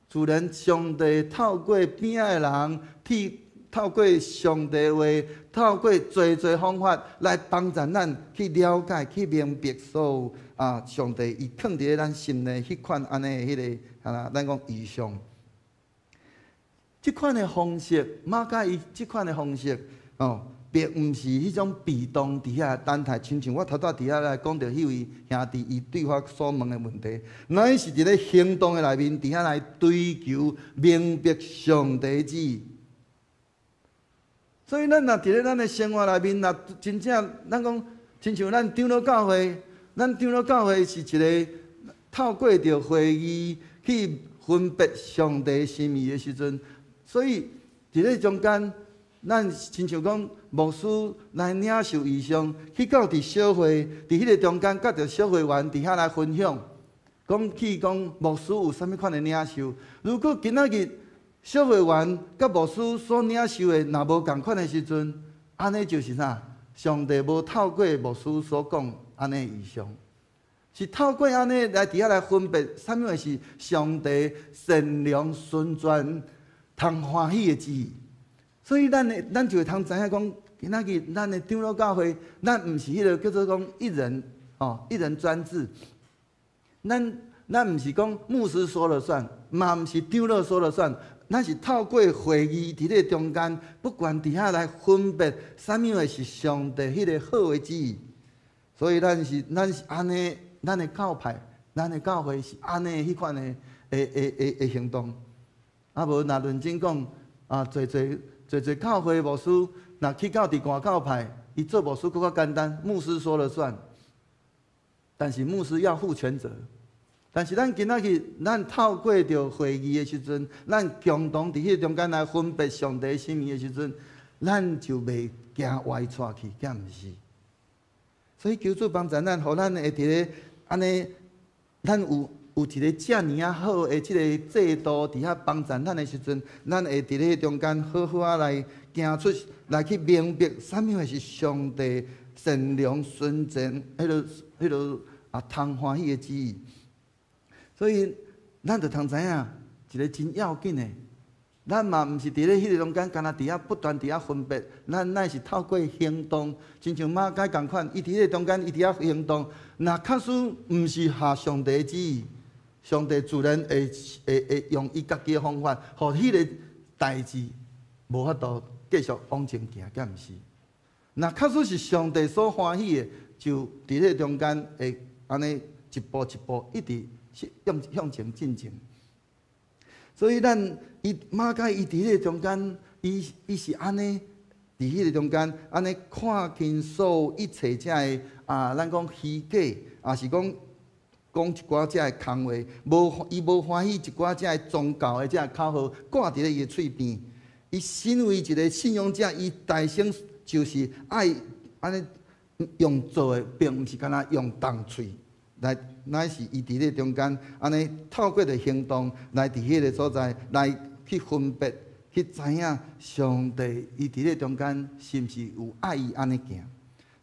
Speaker 3: 自然上帝透過邊仔的人，替透過上帝話，透過濟濟方法來幫助咱去了解、去明白所有啊，上帝伊囥佇咧咱心內彼款按呢彼个啊，咱講異象。這款的方式，馬偕伊這款的方式，哦，並毋是彼種被動佇遐等待，親像我頭拄佇遐來講著彼位兄弟伊對我所問的問題，乃是佇咧行動的內面，佇遐來追求明白上帝旨意。所以咱若佇咧咱的生活內面，若真正咱講，親像咱長老教會，咱長老教會是一個透過著會議去分別上帝心意的時陣，所以佇咧中間，咱親像講牧師來領受異象，去到佇小會，佇彼个中間，佮著小會員佇遐來分享，講去講牧師有啥物款的領受。如果今仔日小會員佮牧師所領受的若無仝款的時陣，按呢就是啥？上帝無透過牧師所講按呢異象，是透過按呢來佇遐來分別啥物是上帝善良、純全、通歡喜的旨意。所以咱的咱就會通知影講，今仔日咱的長老教會，咱毋是彼个叫做講一人哦，一人專制。咱咱毋是講牧師說了算，嘛毋是長老說了算。咱是透過會議佇咧中間，不斷佇遐來分別啥物話是上帝彼个好的旨意。所以咱是咱是按呢，咱的教派，咱的教會是按呢彼款的的的的的行動。啊無若論真講啊，濟濟濟濟教會牧師，若去到佇外教派，伊做牧師閣較簡單，牧師說了算。但是牧師要負全責。但是咱今仔日，咱透過著會議的時陣，咱共同佇彼個中間來分別上帝心意的時陣，咱就袂驚歪掣去，敢毋是？所以求主幫助咱，予咱會佇咧按呢，咱有有一个遮爾仔好的這个制度佇遐幫助咱的時陣，咱會佇咧中間好好仔來行出來去明白啥物貨是上帝善良純正彼个彼个啊通歡喜的旨意。所以，咱就通知影一个真要緊的，咱嘛毋是佇咧彼个中間，干焦佇遐不斷佇遐分別，咱乃是透過行動，親像馬偕仝款，伊佇彼个中間，伊佇遐行動。若確實毋是合上帝旨意，上帝自然會會會用伊家己的方法，予彼个代誌無法度繼續往前行，敢毋是？若確實是上帝所歡喜的，就佇彼个中間會按呢一步一步一直向向前進前。所以咱伊馬偕伊佇彼个中間，伊伊是按呢佇彼个中間按呢看輕所有一切遮个啊，咱講虛假，抑是講講一寡遮个空話，無伊無歡喜一寡遮个宗教的遮个口號掛佇咧伊的喙邊。伊身為一个信仰者，伊大聲就是愛按呢用做的，並毋是干焦用動喙來，乃是伊佇咧中間按呢透過著行動來佇彼个所在來去分別，去知影上帝伊佇咧中間是毋是有愛伊按呢行。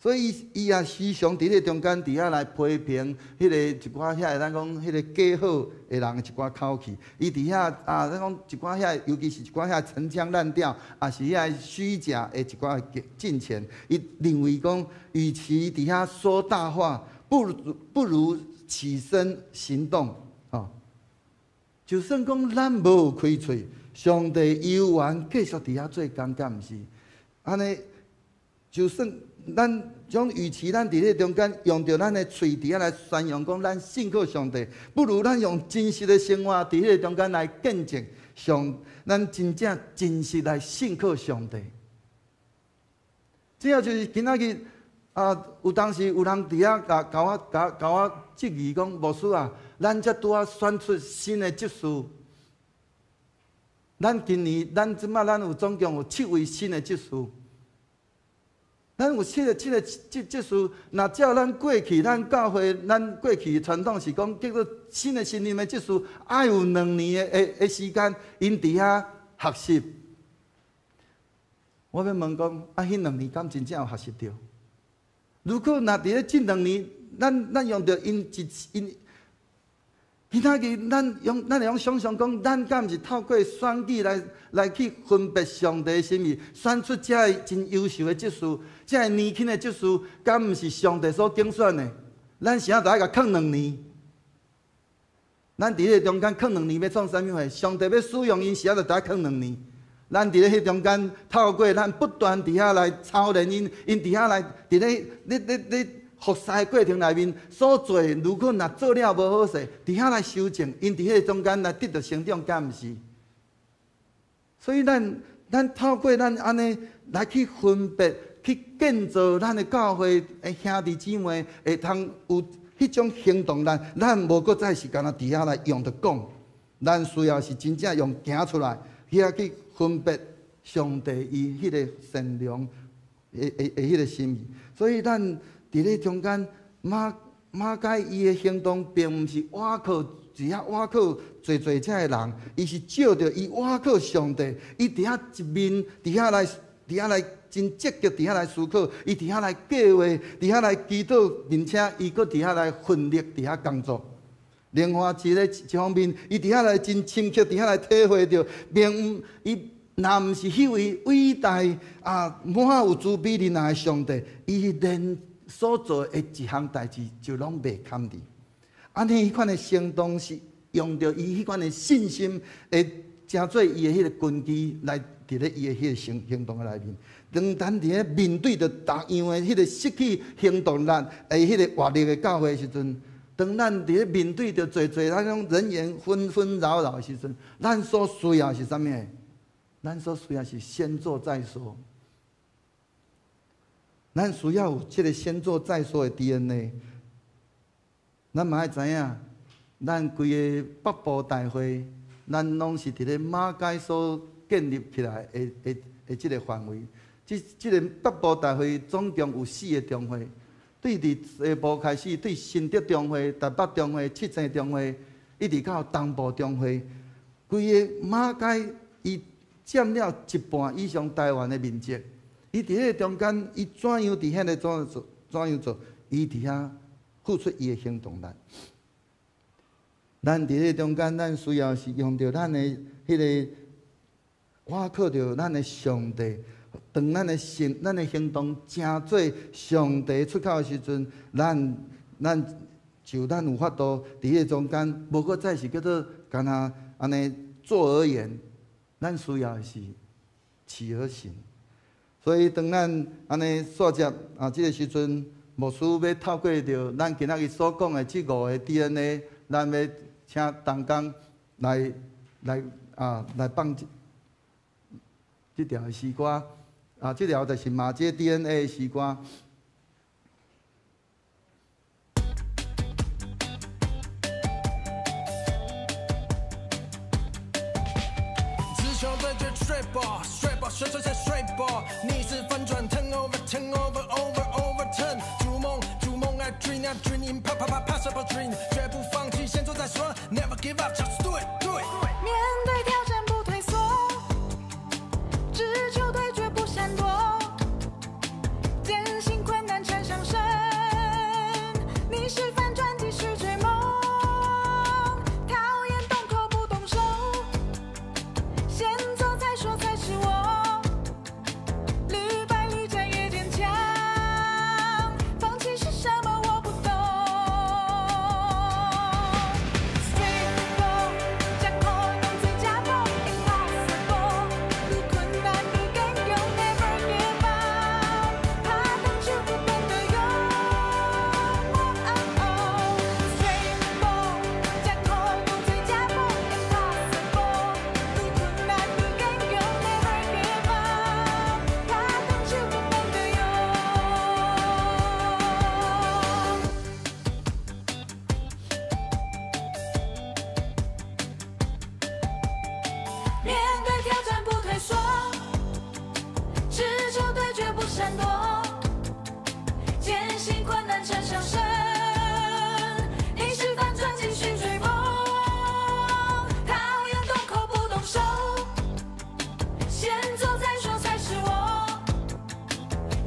Speaker 3: 所以伊伊也時常佇咧中間佇遐來批評彼个一寡遐个咱講彼个假好的人的一寡口氣。伊佇遐啊，咱講一寡遐，尤其是一寡遐陳腔濫調，抑是遐虛假的一寡金錢。伊認為講，與其佇遐說大話，不如不如起身行動。吼，就算講咱無開喙，上帝猶原繼續佇遐做工，敢毋是？按呢，就算咱將與其咱佇咧中間用著咱的喙佇遐來宣揚講咱信靠上帝，不如咱用真實的生活佇彼个中間來見證上，咱真正真實來信靠上帝。這也就是今仔日啊，有當時有人佇遐共共我共共我質疑講，牧師啊，咱才拄仔選出新的執事，咱今年咱這擺咱有總共有七位新的執事。咱有七個七个執執事，若照咱過去，咱教會，咱過去傳統是講叫做新的新任的執事，愛有兩年的的的時間，𪜶佇遐學習。我欲問講，啊，彼兩年敢真正有學習著？如果若伫咧這兩年，咱用著𪜶一𪜶，今仔日咱會用想象講，咱敢毋是透過選舉來去分別上帝的心意，選出這个真優秀的執事，這个年輕的執事，敢毋是上帝所揀選的？咱是按怎愛共囥兩年？咱佇彼个中間囥兩年欲創啥物貨？上帝欲使用𪜶時，就愛囥兩年。咱佇咧彼中間，透過咱不斷佇遐來操練𪜶，𪜶佇遐來佇咧咧咧咧服侍的過程內面所做，如果若做了無好勢，佇遐來修正，𪜶佇彼個中間來得著成長，敢毋是？所以咱透過咱按呢來去分別、去建造咱的教會的兄弟姊妹，會通有彼種行動力，咱無閣再是干焦佇遐來用著講，咱需要是真正用行出來，遐去分別上帝伊彼个善良的彼个心意。所以咱佇咧中間，馬偕伊的行動，並毋是倚靠只遐倚靠濟濟遮的人，伊是藉著伊倚靠上帝，伊佇遐一面佇遐來真積極佇遐來思考，伊佇遐來計劃，佇遐來祈禱，並且伊閣佇遐來奮力佇遐工作。另外一个一方面，伊佇遐來真深刻佇遐來體會著，並伊若毋是彼位偉大啊滿有慈悲仁愛的上帝，伊連所做的一項代誌就攏袂堪得。按呢彼款的行動是用著伊彼款的信心，會成做伊的彼个根基來佇咧伊的彼个行動的內面。當咱佇咧面對著同樣的彼个失去行動力的彼个活力的教會的時陣，當咱佇咧面對著濟濟咱種人員紛紛擾擾的時陣，咱所需要是啥物？咱所需要是先做再說。咱需要有這个先做再說的 DNA。咱嘛愛知影，咱規个北部大會，咱攏是佇咧馬偕所建立起來的這个範圍。這个北部大會總共有四个中會，對佇西部開始，對新竹中會、台北中會、七星中會，一直到東部中會，規个馬偕伊佔了一半以上台灣的面積。伊佇彼个中間，伊怎樣佇遐咧怎做？怎樣做？伊佇遐付出伊的行動力。咱佇彼个中間，咱需要是用著咱的彼个倚靠著咱的上帝。當咱的行動成做上帝出口的時陣，咱有法度佇彼个中間，無閣再是叫做干焦按呢坐而言，咱需要的是起而行。所以當咱按呢煞接啊，這个時陣，牧師欲透過著咱今仔日所講的這五个 DNA，咱欲請同工來放這條的詩歌。啊，這條就是馬偕 DNA 的詩歌。
Speaker 4: 直球對決 straight ball，straight ball，甩甩甩 straight ball，逆勢翻轉 turn over turn over over over turn，逐夢逐夢 I dream I dream 啪啪啪 possible dream，絕不放棄，先做再說，never give up，just do it do it。
Speaker 5: 面對挑戰不退縮，直球對決不閃躲，堅信困難成上升，逆勢翻轉繼續追夢，討厭動口不動手，先做再說才是我，屢敗屢戰越堅強，放棄是什麼我不懂。Straight ball，將可能最佳步，Impossible，愈困難愈堅強，Never give up，拍動手不變得勇。Straight ball，將可能最佳步，Impossible，愈困難愈堅強，Never give up，拍動手不變得勇。面對挑戰不退縮，直球對決不閃躲，堅信困難成上升，逆勢翻轉繼續追夢，討厭動口不動手，先做再說才是我，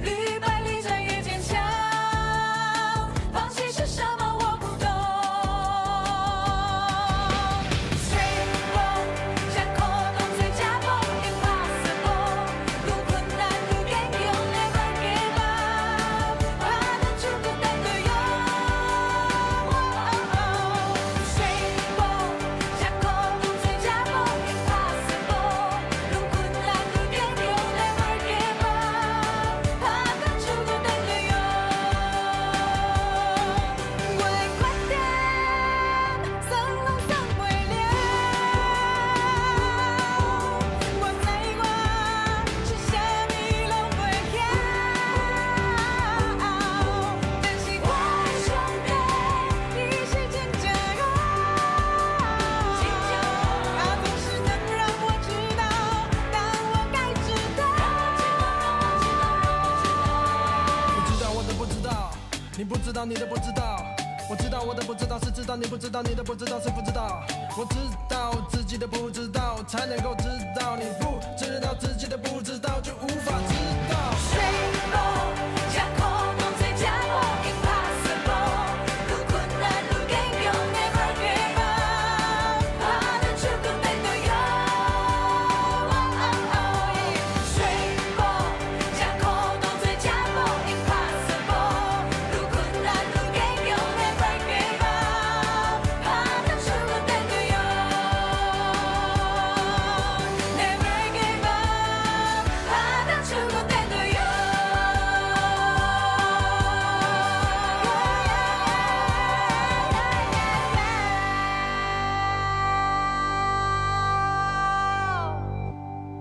Speaker 5: 屢敗屢戰越堅強，
Speaker 4: 道你的不知道，我知道我的不知道是知道你不知道你的不知道是不知道，我知道自己的不知道，才能够知道你不知道自己的不知道，就無法知道。
Speaker 5: 水某，吃苦當作食無 impossible，愈困難愈堅強，Never give up，拍斷手骨得到用。水某，吃苦當作食無 impossible，愈困難愈堅強，Never give up，拍斷手骨得到用。Never give up，拍斷手骨得到用。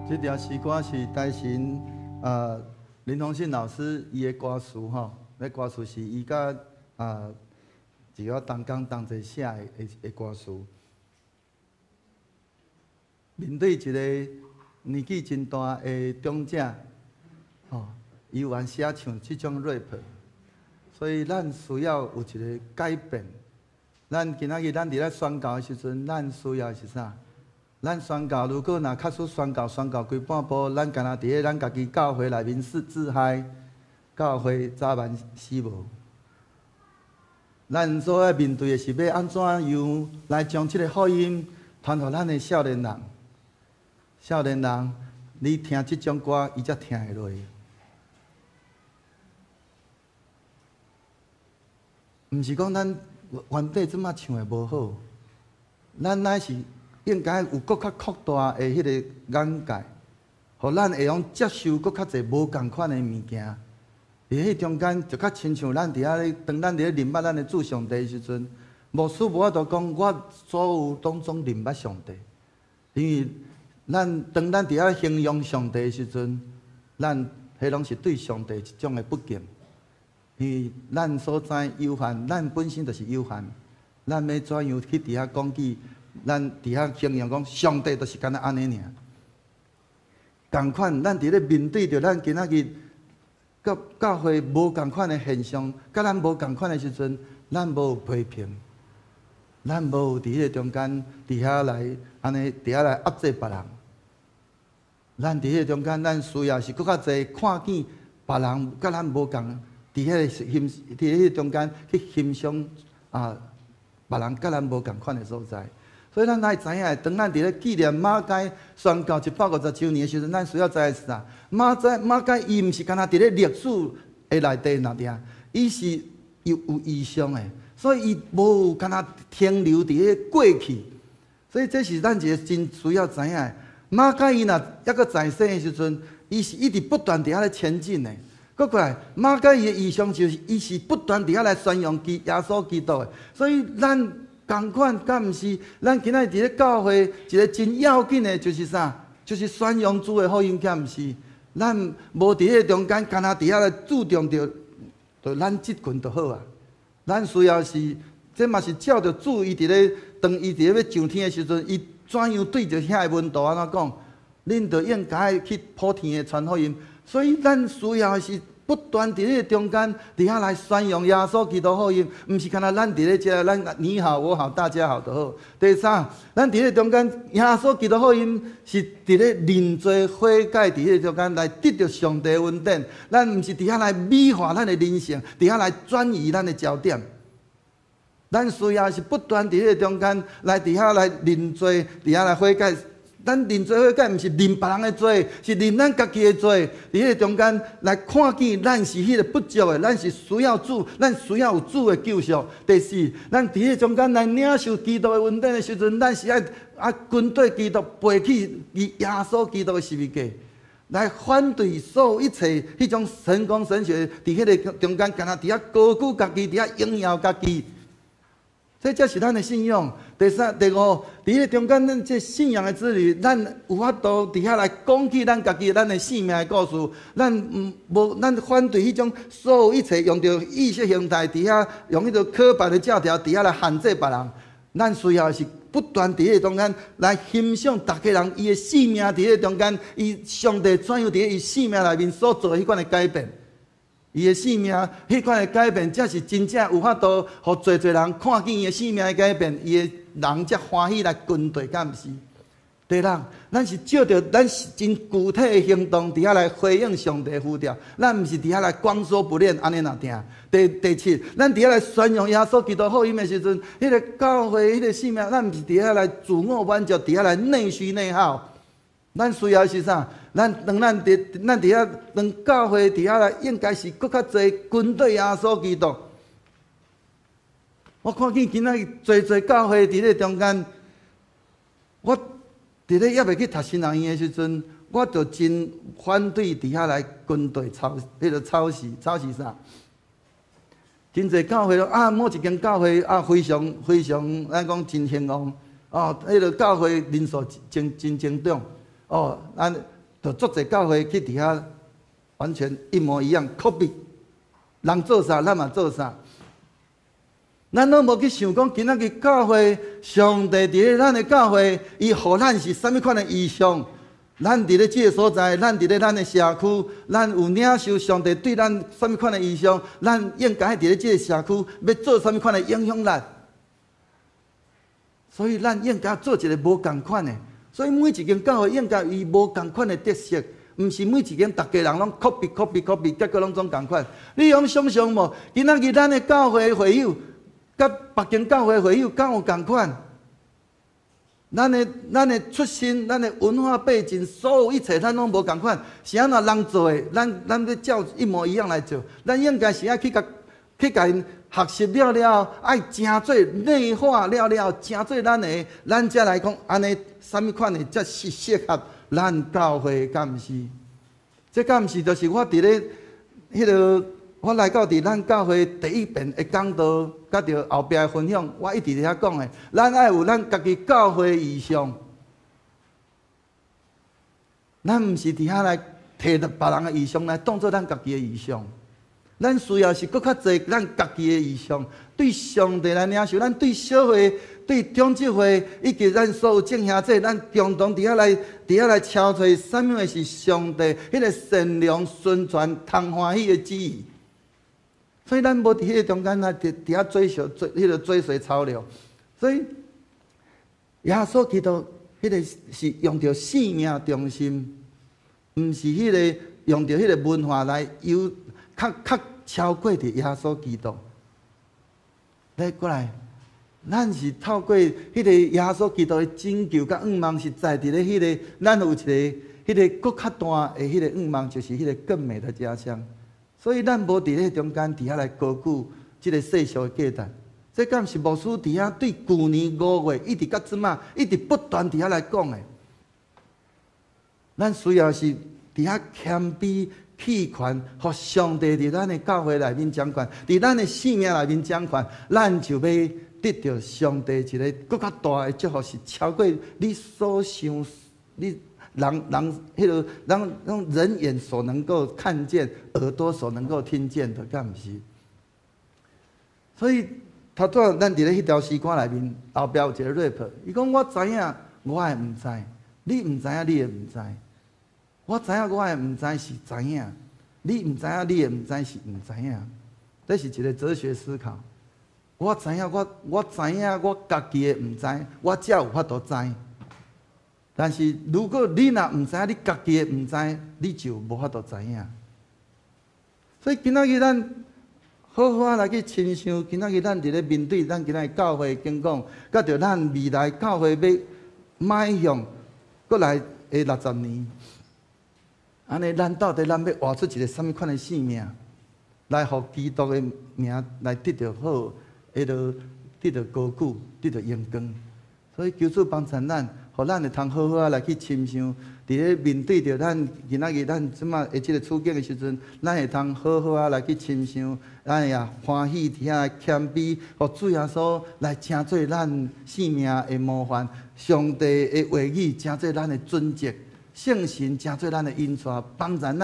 Speaker 3: 這條詩歌是台神林宏信老師伊的歌詞吼，那歌詞是伊佮一個同工同齊寫的歌詞。面對一個年紀真大的長者，吼，伊有按寫唱這種 rap，所以咱需要有一個改變。咱今仔日咱佇咧宣教的時陣，咱需要的是啥？咱宣教，如果若假使宣教宣教規半步，咱干焦佇咧咱家己教會內面自嗨，教會早晚死無。咱所愛面對的是欲按怎樣來將這個福音傳予咱的少年人。少年人，你聽這種歌，伊才聽會落。毋是講咱原底這馬唱的無好，咱乃是應該有閣較擴大的彼個眼界，予咱會用接受閣較濟無仝款的物件。佇彼中間就較親像咱佇遐咧，當咱佇咧認捌咱的主上帝的時陣，牧師無法度講我所有攏總認捌上帝，因為咱當咱佇遐形容上帝的時陣，咱彼攏是對上帝一種的不敬，因為咱所知有限，咱本身就是有限，咱欲怎樣去佇遐講起？咱佇遐形容講，上帝就是敢若按呢爾。仝款，咱佇咧面對著咱今仔日佮教會無仝款的現象，佮咱無仝款的時陣，咱無有批評，咱無有佇彼個中間佇遐來按呢佇遐來壓制別人。咱佇彼個中間，咱需要是閣較濟看見別人佮咱無仝，佇彼個欣佇彼個中間去欣賞啊別人佮咱無仝款的所在。所以咱愛知影，當咱佇咧紀念馬偕宣教150週年的時陣，咱需要知的是啥？馬偕伊毋是干焦佇咧歷史的內底爾爾，伊是有異象的，所以伊無干焦停留佇咧過去。所以這是咱一個真需要知影的。馬偕伊若猶閣在生的時陣，伊是一直不斷佇遐咧前進的。閣過來，馬偕伊的異象就是伊是不斷佇遐來宣揚耶穌基督的。所以咱仝款，敢毋是？咱今仔日佇咧教會一個真要緊的，就是啥？就是宣揚主的福音，敢毋是？咱無佇彼個中間，干焦佇遐來注重著，著咱這群就好啊。咱需要是，這嘛是照著主伊佇咧，當伊佇咧欲上天的時陣，伊怎樣對著遐个門徒按怎講？恁著應該去普天的傳福音。所以咱需要的是不斷佇彼個中間，佇遐來宣揚耶穌基督福音，毋是干焦咱佇咧遮，咱你好我好大家好就好。第三，咱佇彼個中間，耶穌基督福音是佇咧認罪悔改，佇彼個中間來得著上帝恩典。咱毋是佇遐來美化咱的人生，佇遐來轉移咱的焦點。咱需要是不斷佇彼個中間來佇遐來認罪，佇遐來悔改。咱認罪悔改，毋是認別人的罪，是認咱家己的罪。佇彼個中間來看見，咱是彼個不足的，咱是需要主，咱需要有主的救贖。第四，咱佇彼個中間來領受基督的恩典的時陣，咱是愛跟綴基督，背起伊耶穌基督的十字架，來反對所有一切彼種神功神學。佇彼個中間，干焦佇遐高舉家己，佇遐榮耀家己。這才是咱的信仰。第三、第五，佇彼個中間，咱這信仰的之旅，咱有法度佇遐來講起咱家己、咱的生命的故事。咱毋無，咱反對彼種所有一切用著意識形態佇遐用彼個刻板的教條佇遐來限制別人。咱需要的是不斷佇彼個中間來欣賞逐家人伊的生命佇彼個中間，伊上帝怎樣佇伊生命內面所做彼款的改變。伊的生命彼款的改變，才是真正有法度，予濟濟人看見伊的生命的改變，伊的人才歡喜來跟隨，敢毋是？第六，咱是照著咱是真具體的行動，佇遐來回應上帝呼召，咱毋是佇遐來光說不練，按呢若定。第七，咱佇遐來宣揚耶穌基督福音的時陣，彼個教會、彼個生命，咱毋是佇遐來自我滿足，佇遐來內虛內耗。咱需要是啥？咱當咱佇咱佇遐當教會佇遐來，應該是閣較濟跟隨耶穌基督。我看見今仔日濟濟教會佇咧中間，我佇咧猶未去讀神學院的時陣，我就真反對佇遐來跟隨抄彼個抄襲抄襲啥？真濟教會啊，某一間教會啊，非常非常，咱講真興旺哦，彼個教會人數真真增長哦，咱就足濟教會去佇遐完全一模一樣，copy，人做啥，咱嘛做啥。咱攏無去想講，今仔日教會上帝佇咧咱的教會，伊予咱是啥物款的異象？咱佇咧這个所在，咱佇咧咱的社區，咱有領受上帝對咱啥物款的異象？咱應該佇咧這个社區欲做啥物款的影響力？所以咱應該做一个無仝款的。所以每一間教會應該有伊無仝款的特色，毋是每一間逐家人攏 copy copy copy，結果攏總仝款。你用想像無？今仔日咱的教會會友，佮別間教會會友敢有仝款？咱的出身、咱的文化背景，所有一切，咱攏無仝款。是按怎人做的，咱欲照一模一樣來做。咱應該是愛去共𪜶學習了了，愛成做內化了了，成做咱的，咱才來講按呢啥物款的才是適合咱教會，敢毋是？這敢毋是就是我佇咧彼个我來到佇咱教會第一遍的講道，佮著後壁的分享，我一直佇遐講的，咱愛有咱家己教會異象，咱毋是佇遐來提著別人的異象來當做咱家己的異象。咱需要是閣較濟咱家己的異象，對上帝來領受，咱對小會、對長執會以及咱所有眾兄弟，咱共同佇遐來敲揣啥物是上帝彼个善良、純全、通歡喜的旨意。所以咱無佇彼個中間來佇遐追隨追彼个追隨潮流。所以耶穌基督彼个是用著生命中心，毋是彼个用著彼个文化來有較較超過佇耶穌基督。來過來，咱是透過彼个耶穌基督的拯救佮向望，實在佇咧彼个，咱有一个彼个閣較大的彼個向望，就是彼個更美的家鄉。所以咱無佇咧中間佇遐來高舉這个世俗的價值。這敢是牧師佇遐對舊年5月一直到這馬，一直不斷佇遐來講的。咱需要是佇遐謙卑棄權，予上帝佇咱的教會內面掌權，佇咱的生命內面掌權，咱就欲得著上帝一个閣較大的祝福，是超過你所想、你人人彼个人用人眼所能夠看見、耳朵所能夠聽見的，敢毋是？所以頭拄仔咱佇咧彼條詩歌內面，後壁有一个 rap，伊講我知影，我的毋知；你毋知影，你的毋知。我知影，我的毋知是知影；你毋知影，你的毋知是毋知影。這是一个哲學思考。我知影，我知影，我家己的毋知，我才有法度知。但是如果你若毋知影你家己的毋知，你就無法度知影。所以今仔日咱好好仔來去親像，今仔日咱佇咧面對咱今仔日教會境況，佮著咱未來教會欲邁向閣來的60年，按呢，咱到底咱欲活出一个啥物款的生命，來予基督的名來得著好，彼个得著高舉，得著榮光。所以求主幫助咱，予咱會通好好仔來去親像，佇咧面對著咱今仔日咱這馬的這个處境的時陣，咱會通好好仔來去親像，咱也歡喜佇遐謙卑，予主耶穌來成做咱生命的模範，上帝的話語成做咱的準則，聖神成做咱的引帶，幫助咱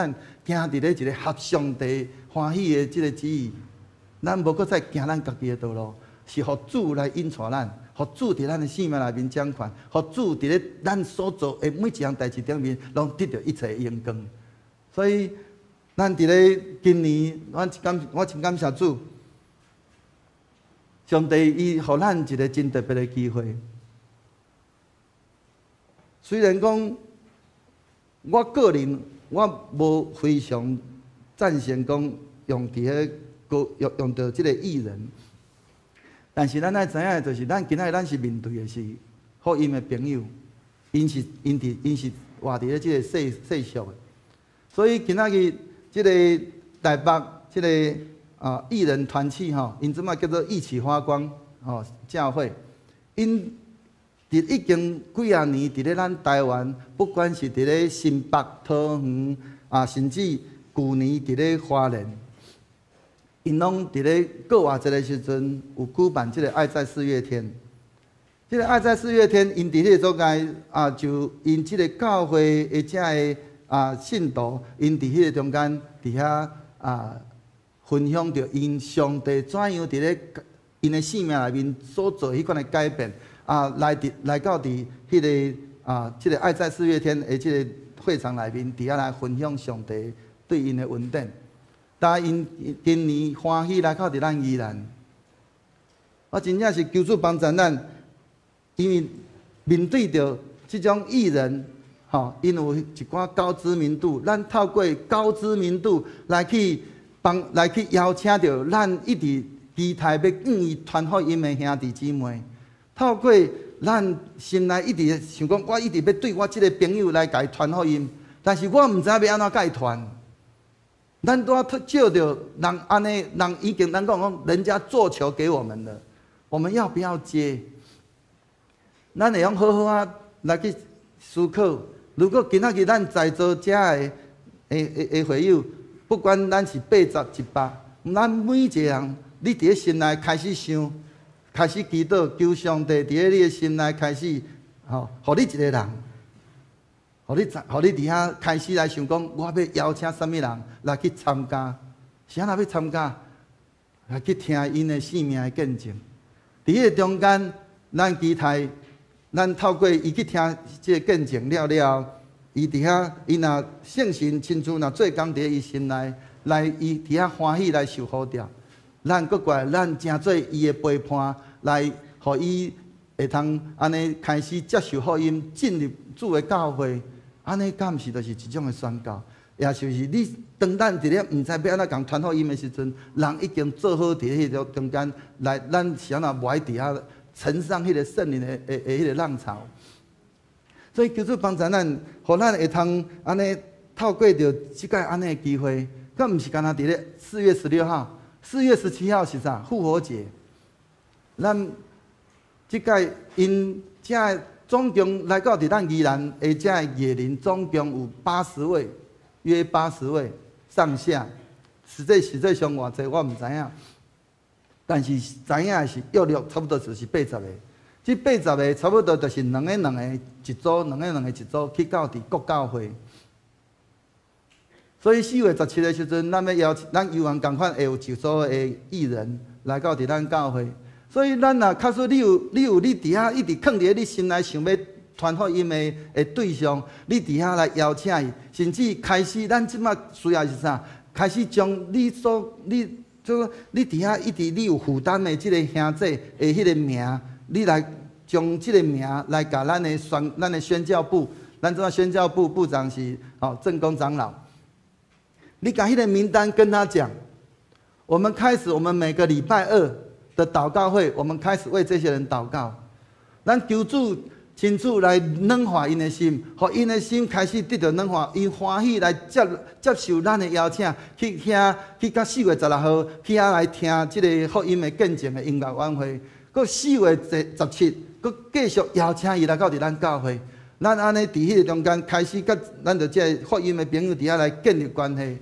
Speaker 3: 行佇咧一个合上帝歡喜的這个旨意。咱無閣再行咱家己的道路，是予主來引帶咱。予主佇咱的生命內面掌權，予主佇咧咱所做的每一項代誌頂面，攏得著一切榮光。所以咱佇咧今年，我真感謝主，上帝伊予咱一個真特別的機會。雖然講，我個人我無非常贊成講用佇彼個用著這個藝人，但是咱愛知影的就是，咱今仔日咱是面對的是福音的朋友，𪜶是活佇咧這個世俗的，所以今仔日這個台北這個藝人團契吼，𪜶這擺叫做藝起發光吼教會，𪜶佇已經幾仔年佇咧咱台灣，不管是佇咧新北、桃園啊，甚至舊年佇咧花蓮，𪜶攏佇咧過活節的時陣有舉辦這個愛在四月天。這個愛在四月天，𪜶佇彼個所在啊，就𪜶這個教會的這个信徒，𪜶佇彼個中間佇遐分享著𪜶上帝怎樣佇咧𪜶的生命內面所做彼款的改變，來到佇彼個這個愛在四月天的這個會場內面，佇遐來分享上帝對𪜶的恩典。但𪜶今年歡喜來到佇咱宜蘭，我真正是求主幫助咱，因為面對著這種藝人，吼，𪜶有一寡高知名度，咱透過高知名度來去邀請著咱一直期待欲向伊傳福音的兄弟姊妹，透過咱心內一直想講，我一直欲對我這個朋友來共伊傳福音，但是我毋知影欲按怎共伊傳。咱拄仔借著人按呢，人已經咱講講，人家做球給我們了，我們要不要接？咱會用好好仔來去思考。如果今仔日咱在座遮的會友，不管咱是80、100，咱每一個人，你佇咧心內開始想，開始祈禱，求上帝佇咧你的心內開始，吼，予你一個人，予你佇遐開始來想講，我欲邀請啥物人來去參加？是按怎欲參加？來去聽𪜶的生命的見證。佇彼個中間，咱期待，咱透過伊去聽這個見證了了後，伊佇遐，伊若聖神親自若做工佇伊心內，來伊佇遐歡喜來受呼召，咱閣過來，咱成做伊的陪伴，來予伊會通按呢開始接受福音，進入主的教會，按呢敢毋是就是一種的宣告？也就是你當咱佇咧毋知欲按怎共傳福音的時陣，人已經做好佇彼個中間來，咱是按怎無愛佇遐乘上彼個聖靈的彼個浪潮？所以求主幫助咱，予咱會通按呢透過著這個按呢的機會，閣毋是干焦佇咧4月16號、4月17號是啥？復活節。咱這屆𪜶遮總共來到佇咱宜蘭的遮藝人，總共有八十位，約八十位上下。實際上偌濟我毋知影，但是知影的是約略差不多就是八十個。這八十個差不多就是兩个兩個一組，兩个兩個一組去到佇各教會。所以4月17的時陣，咱欲邀請，咱猶原仝款會有一組的藝人來到佇咱教會。所以咱若假使你有你佇遐一直囥佇咧你心內想欲傳福音的對象，你佇遐來邀請伊，甚至開始咱這擺需要是啥？開始將你所你做你佇遐一直你有負擔的這个兄弟的彼个名，你來將這个名來共咱的宣教部，咱這宣教部部長是鄭公長老，你共彼个名單跟他講，我們開始，我們每個禮拜二的禱告會，我們開始為這些人禱告，咱求主親自來軟化𪜶的心，予𪜶的心開始得著軟化，𪜶歡喜來接受咱的邀請，去遐去到4月16號去遐來聽這个福音的見證的音樂晚會。閣4月17，閣繼續邀請伊來到佇咱教會。咱按呢佇彼个中間開始，佮咱著這个福音的朋友佇遐來建立關係。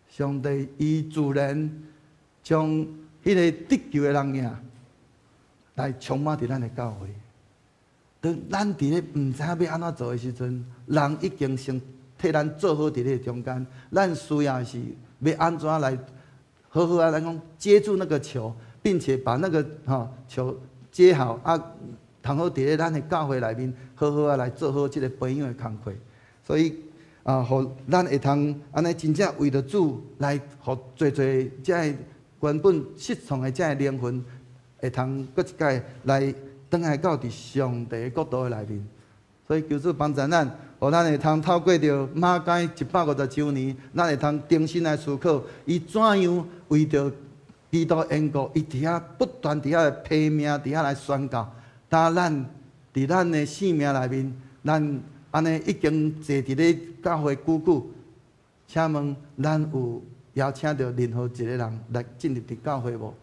Speaker 3: 上帝伊自然將彼个得救的人影來充滿佇咱的教會。當咱佇咧毋知影欲按怎做的時陣，人已經先替咱做好佇咧中間。咱需要的是欲按怎來好好仔，咱講接住那個球，並且把那個球接好啊，通好佇咧咱的教會內面好好仔來做好這个培養的工課。所以啊，予咱會通按呢真正為著主來，予濟濟這个原本失喪的這个靈魂，會通閣一擺來轉來到佇上帝的國度的內面。所以求主幫助咱，予咱會通透過著馬該150周年，咱會通重新來思考，伊怎樣為著基督緣故，伊佇遐不斷佇遐拼命，佇遐來宣告。當咱佇咱的生命內面，咱按呢已經坐佇咧教會久久，請問咱有邀請著任何一個人來進入佇教會無？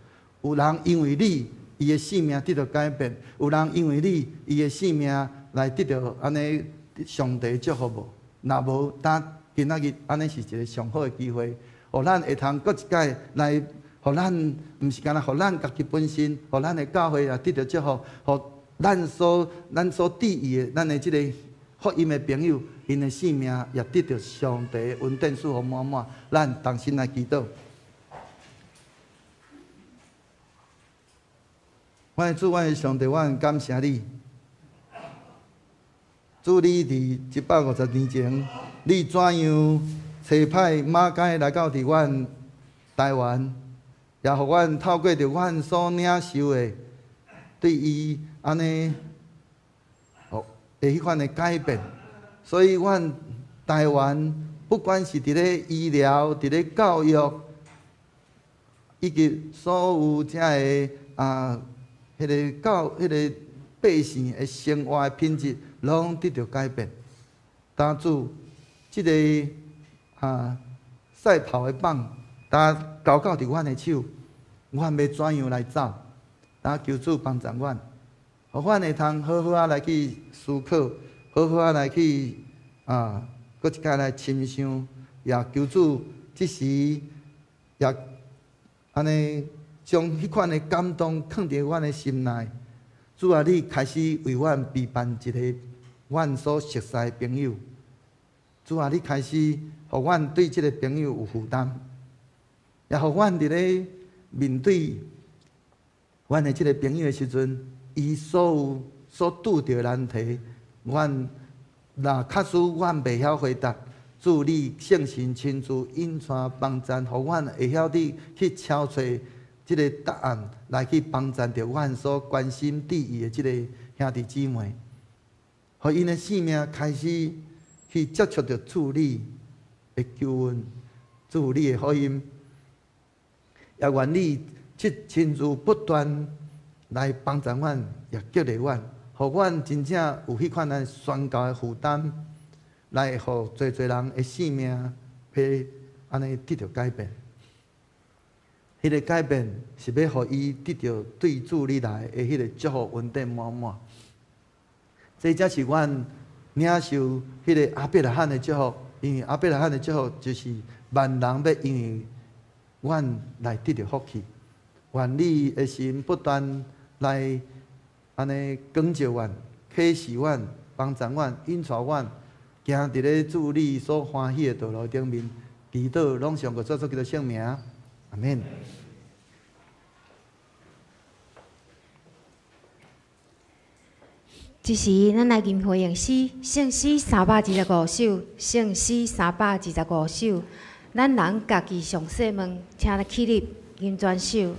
Speaker 3: 有人因為你，伊的生命得著改變；有人因為你，伊的生命來得著按呢上帝祝福無？若無，當今仔日按呢是一個上好的機會，予咱會通閣一擺來，予咱毋是干焦予咱家己本身，予咱的教會也得著祝福，予咱所注意的，咱的這個福音的朋友，𪜶的生命也得著上帝的恩典賜福滿滿。咱同心來祈禱。阮的主，阮的上帝，阮感謝你。主，你佇150年前，你怎樣差派馬該來到佇阮台灣，也予阮透過著阮所領受的，對伊按呢，的彼款的改變。所以，阮台灣不管是佇咧醫療、佇咧教育，以及所有遮个啊，彼个教、彼个百姓的生活的品質，攏得著改變。當主，這个啊賽跑的棒，當交到佇阮的手，阮欲怎樣來走？當求主幫助阮，予阮會通好好仔來去思考，好好仔來去啊，閣一擺來深想，也求主這時也按呢將彼款的感動囥佇阮的心內。主啊，你開始為阮備辦一个阮所熟似的朋友。主啊，你開始予阮對這个朋友有負擔，也予阮佇咧面對阮的這个朋友的時陣，伊所有所拄著的難題，阮若確實阮袂曉回答，主你聖神親自引帶幫贊，予阮會曉得去敲揣這个答案，來去幫贊著阮所關心注意的這个兄弟姊妹，予𪜶的生命開始去接觸著主你的救恩，主你的福音，也願你這親自不斷來幫助阮，也激勵阮，予阮真正有彼款的宣教的負擔，來予濟濟人的生命欲按呢得著改變。彼个改變是欲予伊得著對主你來的彼个祝福恩典滿滿。這才是阮領受彼个亞伯拉罕的祝福，因為亞伯拉罕的祝福就是萬人欲因為阮來得著福氣。願你的神不斷來按呢光照阮、啟示阮、幫助阮、引帶阮，行佇咧主你所歡喜的道路頂面，祈禱攏奉主耶穌基督聖名，阿們。
Speaker 1: 這時，咱來吟回應詩，聖詩325首，聖詩325首。咱人家己上細問，請咱起立吟全首。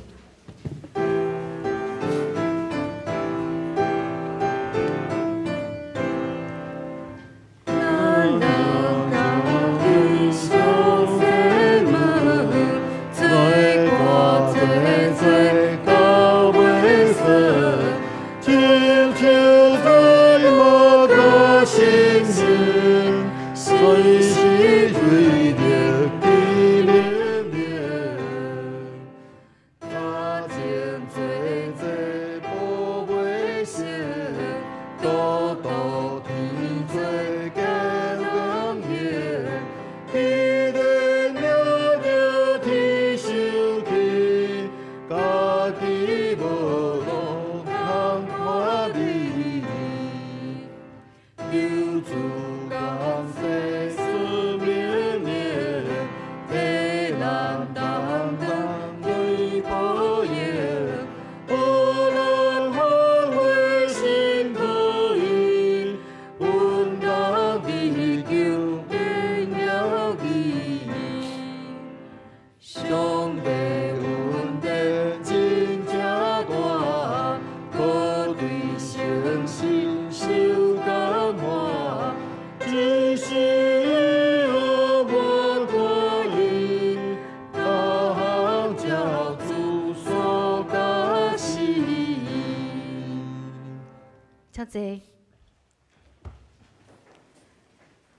Speaker 1: 坐。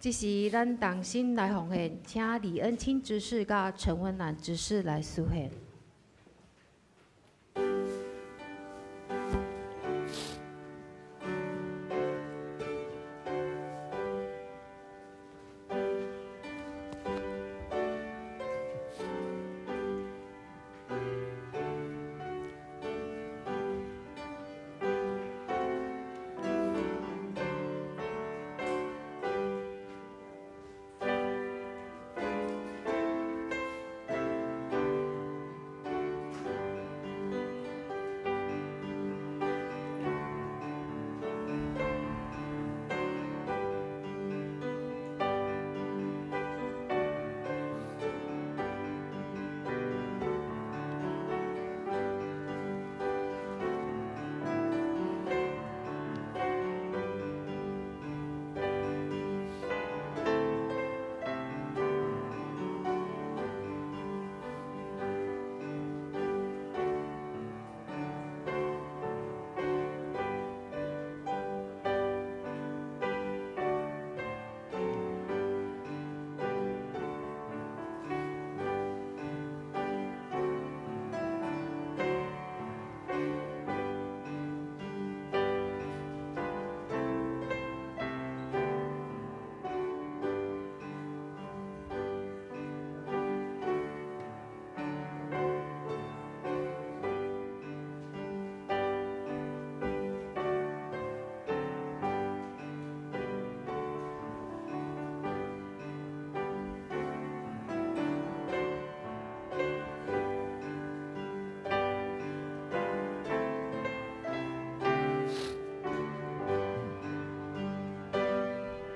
Speaker 1: 这时，咱同心来奉献，请李恩清执事佮陈文兰执事来司献。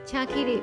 Speaker 1: 請起立。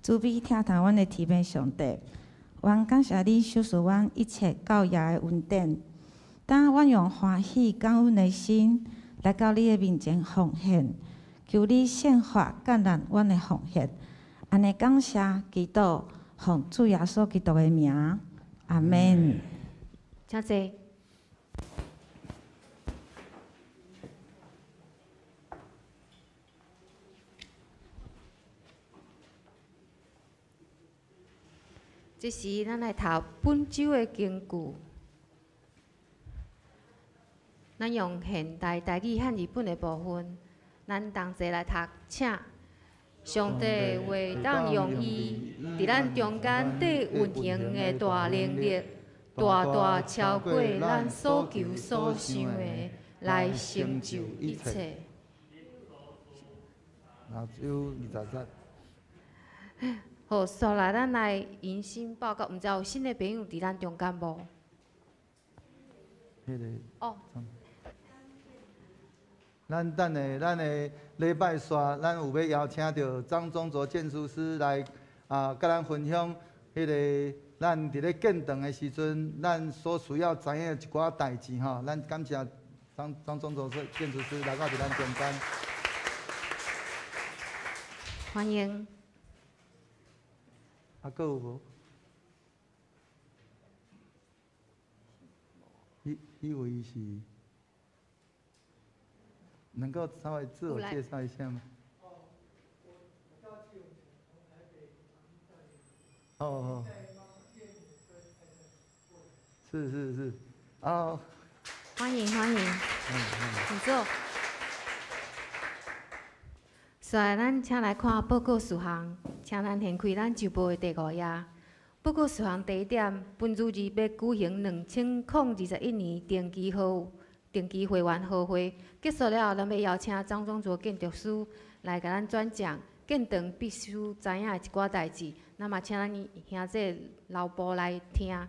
Speaker 6: 慈悲疼痛阮的天父上帝，阮感谢你賞賜阮一切教育的恩典。當阮用歡喜感恩的心來到你的面前奉獻，求你聖化感染阮的奉獻。按呢感謝祈禱，奉主耶穌基督的名，阿們。
Speaker 1: 請坐。這時，咱來讀本週的經句。咱用現代台語漢字本的部分，咱同齊來讀，請。上帝的話當用伊佇咱中間綴運行的大能力，大大超過咱所求所想的，來成就一切。
Speaker 3: 那就20節。
Speaker 1: 好，紲來咱來迎新報告，毋知有新的朋友佇咱中間無？
Speaker 3: 彼个。
Speaker 1: 哦。
Speaker 3: 咱等下，咱的禮拜煞，咱有欲邀請著張宗卓建築師來啊，佮咱分享彼个咱佇咧建堂的時陣，咱所需要知影的一寡代誌吼。咱感謝張宗卓建築師來到佇咱中間。
Speaker 1: 歡迎。
Speaker 3: 啊，閣有無？彼位是能夠稍微自我介紹一下嗎？哦哦，是是是，哦，
Speaker 1: 歡迎歡迎，請坐。所以咱請來看報告事項，請咱掀開咱週報的第五頁。報告事項第一點，本主日欲舉行2021年定期會員好會，結束了後，咱欲邀請張宗卓建築師來共咱轉講建堂必須知影的一寡代誌。那嘛，請咱兄弟留步來聽。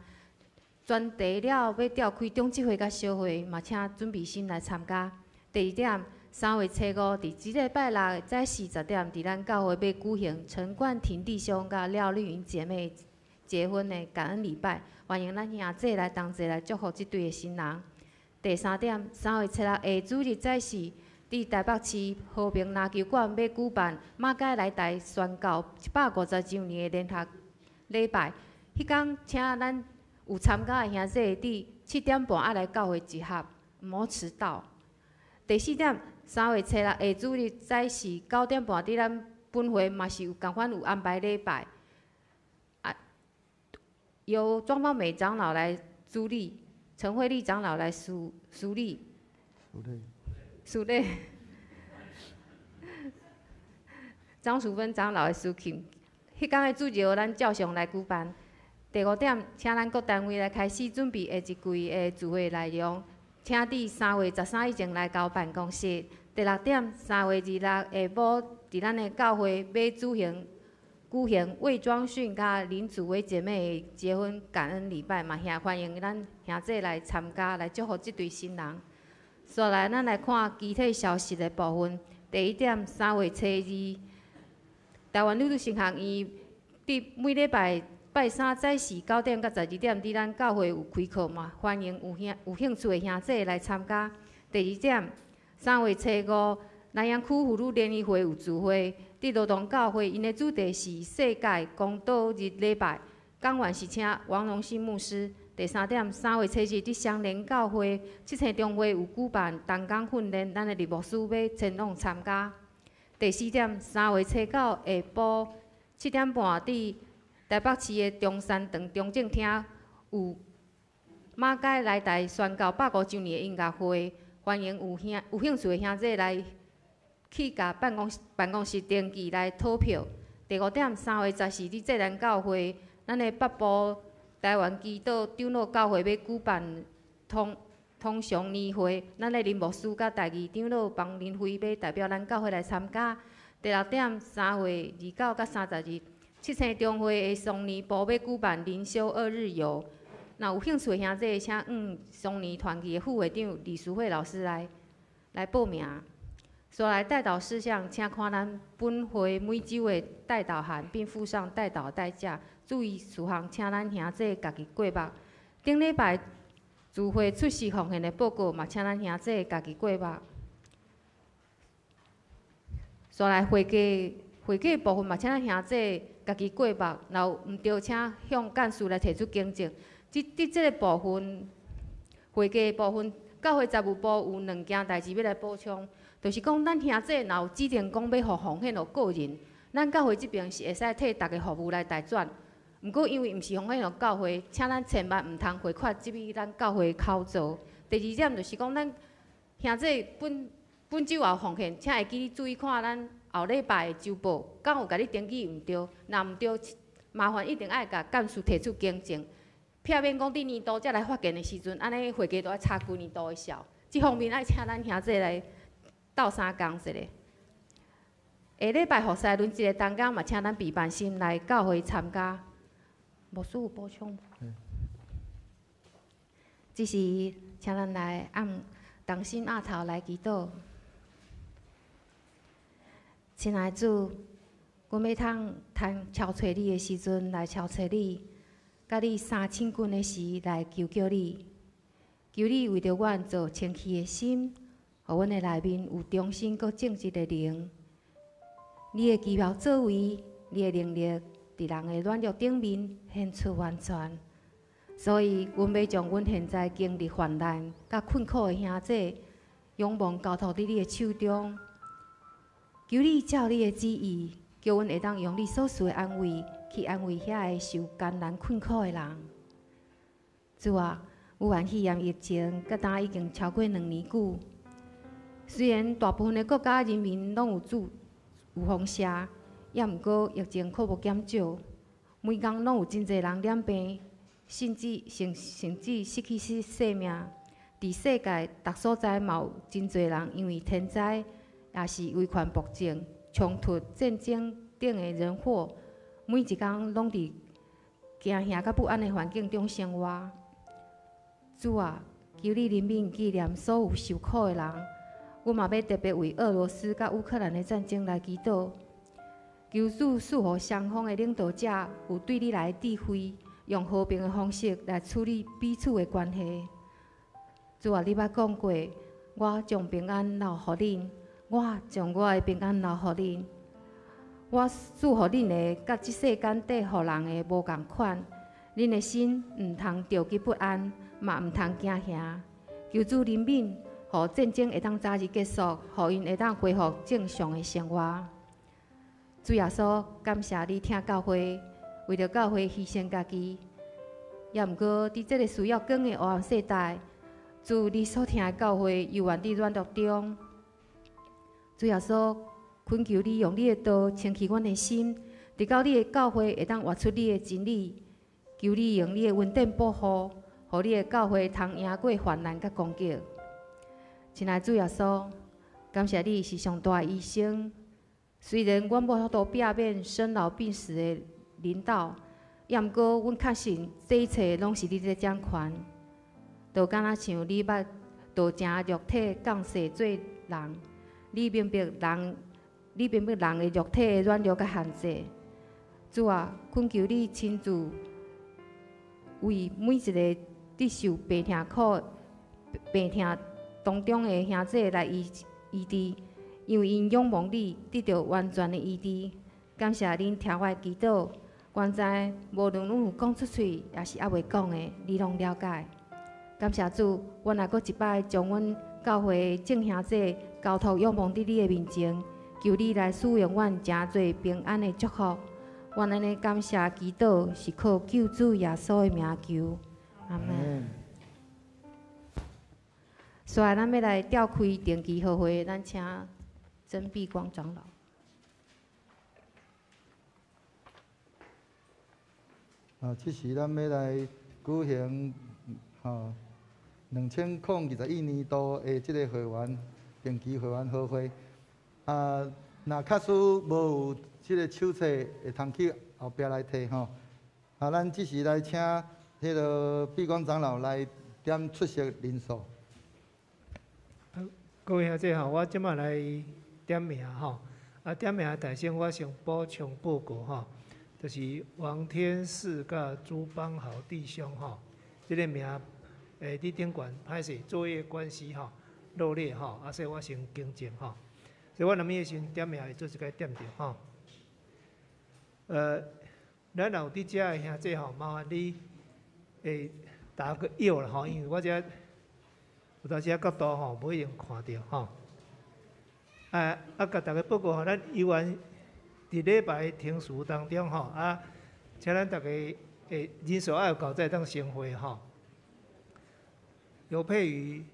Speaker 1: 全題了欲召開長執會佮小會，嘛請準備心來參加。第二點，3月初五，佇這禮拜六早時10點，佇咱教會欲舉行陳冠廷弟兄佮廖麗雲姐妹結婚的感恩禮拜，歡迎咱兄弟來同齊來祝福這對的新人。第三點，3月初六下主日早時，佇台北市和平籃球館欲舉辦馬偕來台宣教150週年的聯合禮拜，彼工請咱有參加的兄弟佇7點半愛來教會集合，毋好遲到。第四點，3月初六下主日早時9點半，佇咱本會嘛是有仝款有安排禮拜，啊，由莊芳美長老來主禮，陳慧麗長老來司司禮，司禮，張淑芬長老來司琴。彼工的主日由咱照常來舉辦。第五點，請咱各單位來開始準備下一季的聚會內容，請佇3月13以前來交辦公室。第六點，3月26下晡，佇咱的教會欲舉行魏莊訓佮林祖薇姐妹的結婚感恩禮拜，嘛歡迎咱兄弟來參加，來祝福這對新人。紲來，咱來看其他消息的部分。第一點，3月初二，台灣女子神學院佇每禮拜拜三早時9點到12點，佇咱教會有開課嘛，歡迎有興趣的兄弟來參加。第二點，3月初五，南洋區婦女聯誼會有聚會，佇羅東教會，𪜶的主題是世界公道日禮拜，講員是請王榮新牧師。第三點，3月初日，佇雙連教會七星中會有舉辦同工訓練，咱的李牧師欲前往參加。第四點，3月初九下晡7點半，佇台北市的中山堂中正廳有馬偕來台宣教150週年的音樂會，歡迎有興趣的兄弟來去共辦公室登記來討票。第五點，3月14佇濟南教會，咱的北部台灣基督長老教會欲舉辦通常年會，咱的林牧師佮大義長老房林輝欲代表咱教會來參加。第六點，3月29佮30日，七星中會的雙年部欲舉辦靈修二日遊，若有興趣的兄弟，請向雙年團契的副會長李淑慧老師來報名。紲來代禱事項，請看咱本會每週的代禱函，並附上代禱代價。注意事項，請咱兄弟家己過目。頂禮拜聚會出席奉獻的報告，嘛請咱兄弟家己過目。紲來會計部分嘛，請咱兄弟家己過目，若有毋對，請向幹事來提出更正。佇這个部分，會計部分，教會財務部有兩件代誌欲來補充，就是講咱兄弟若有指定講欲予奉獻予個人，咱教會這邊是會使替逐个服務來代轉。毋過因為毋是奉獻予教會，請咱千萬毋通匯款入去咱教會口座。第二點就是講，咱兄弟本週也有奉獻，請會記注意看咱後禮拜的週報，敢有共你登記毋對？若毋對，麻煩一定愛共幹事提出更正，避免講佇年度才來發現的時陣，按呢會計都愛查規年度的數。這方面愛請咱兄弟來鬥相共一下。下禮拜服侍輪一个同工嘛，請咱備辦心來教會參加。牧師有補充？這時請咱來按同心徛頭來祈禱。親愛的主，阮欲通趁敲揣你的時陣來敲揣你，佮你三親近的時來求叫你，求你為著阮造清氣的心，予阮的內面有忠心閣正直的靈。你的奇妙作為，你的能力，佇人的軟弱頂面顯出完全。所以，阮欲將阮現在經歷患難佮困苦的兄弟，仰望交託佇你的手中。求你照你的旨意，叫阮會當用你所賜的安慰，去安慰遐个受艱難困苦的人。主啊，武漢肺炎疫情，到今已經超過2年久。雖然大部分的國家人民攏有注預防射，猶毋過疫情閣無減少，每工攏有真濟人染病，甚至失去性命。佇世界逐所在嘛有真濟人因為天災，抑是威權暴政，衝突、戰爭等的人禍，每一工攏佇驚嚇佮不安的環境中生活。主啊，求你憐憫紀念所有受苦的人。阮嘛欲特別為俄羅斯佮烏克蘭的戰爭來祈禱。求主賜予雙方的領導者有對你來的智慧，用和平的方式來處理彼此的關係。主啊，你捌講過，我將平安留予恁，我將我的平安留予恁。我賜予恁的，佮這世間底予人的無仝款。恁的心毋通著急不安，嘛毋通驚嚇。求主憐憫，予戰爭會當早日結束，予𪜶會當恢復正常的生活。主耶穌，感謝你疼教會，為著教會犧牲家己。也毋過，佇這个需要光的黑暗世代，主你所疼的教會猶原佇軟弱中。主耶穌，懇求你用你的道清氣阮的心，直到你的教會會當活出你的真理。求你用你的恩典保護，予你的教會通贏過患難佮攻擊。親愛主耶穌，感謝你是上大的醫生。雖然阮無法度避免生老病死的臨到，也毋過阮確信這一切攏是你咧掌權。就敢若像你捌道成肉體降世做人，你明白人，你明白人的肉體的軟弱佮限制。主啊，懇求你親自為每一个佇受病痛苦、病痛當中的兄弟來醫醫治，因為𪜶仰望你，得著完全的醫治。感謝恁聽我的祈禱，原知無論阮有講出喙，抑是猶未講的，你攏了解。感謝主，阮也閣一擺將阮教會眾兄弟交託仰望佇你的面前，求你來賜予阮誠濟平安的祝福。阮按呢感謝祈禱，是靠救主耶穌的名求，阿們。所以咱欲來召開定期特會，咱請曾碧光長老。
Speaker 3: 啊，這時咱欲來舉行吼2021年度的這个會員定期會員特會。啊，若確實無有這个手冊，會通去後壁來提吼。啊，咱這時來請彼个碧光長老來點出席人數。
Speaker 7: 各位兄弟吼，我這擺來點名吼。啊，點名大先，我先補充報告吼，就是王天賜佮朱邦豪弟兄吼，這个名佇頂懸歹勢作業關係吼落列吼，啊，所以我先更正吼。所以我若物先點名會做一个點著吼。咱若有佇遮的兄弟吼，麻煩你會打個藥啦吼，因為我這有當時仔角度吼，無一定看著吼。啊啊，共大家報告吼，咱猶原佇禮拜程序當中吼，啊，請咱逐家人數愛有夠才會當成會吼。劉佩瑜。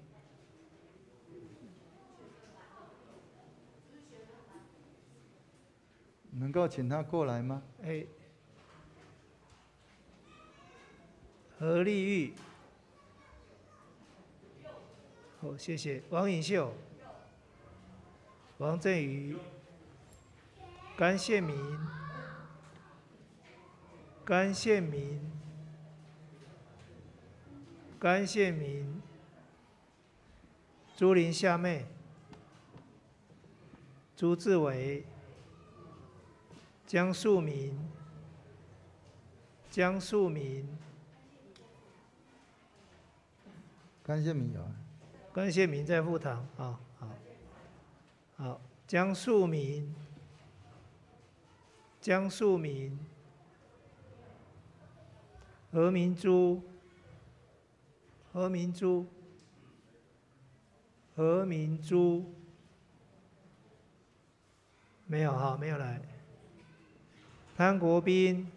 Speaker 3: 能夠請他過來嗎？
Speaker 7: 欸，何麗玉。好，謝謝。王穎秀。王振宇。甘憲民。甘憲民。甘憲民。朱林夏妹。朱志偉。江樹民。江樹民。
Speaker 3: 甘憲民有啊。
Speaker 7: 甘憲民在副堂啊，好，好，江樹民，江樹民，何明珠，何明珠，何明珠，沒有哈，沒有來。潘國斌，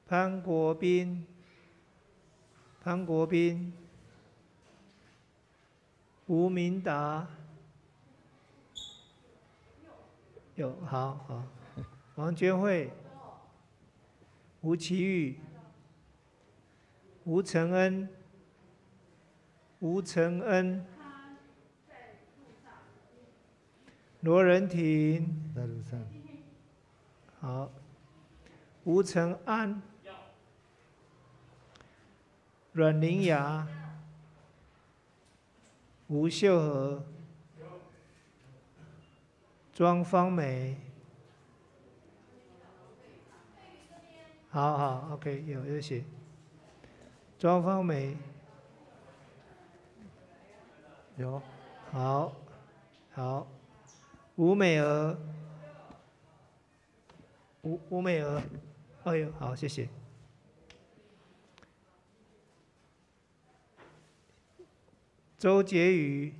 Speaker 7: 潘國斌，潘國斌，吳明達，有，好好，王娟慧，吳奇玉，吳承恩，吳承恩，罗仁婷，
Speaker 3: 在路上。
Speaker 7: 好，吴成安，阮玲雅，吴秀和，庄芳梅，好好，OK，有写，庄芳梅，
Speaker 3: 有，
Speaker 7: 好，好，吴美娥，吴美娥，哎呦，好，谢谢。周杰宇，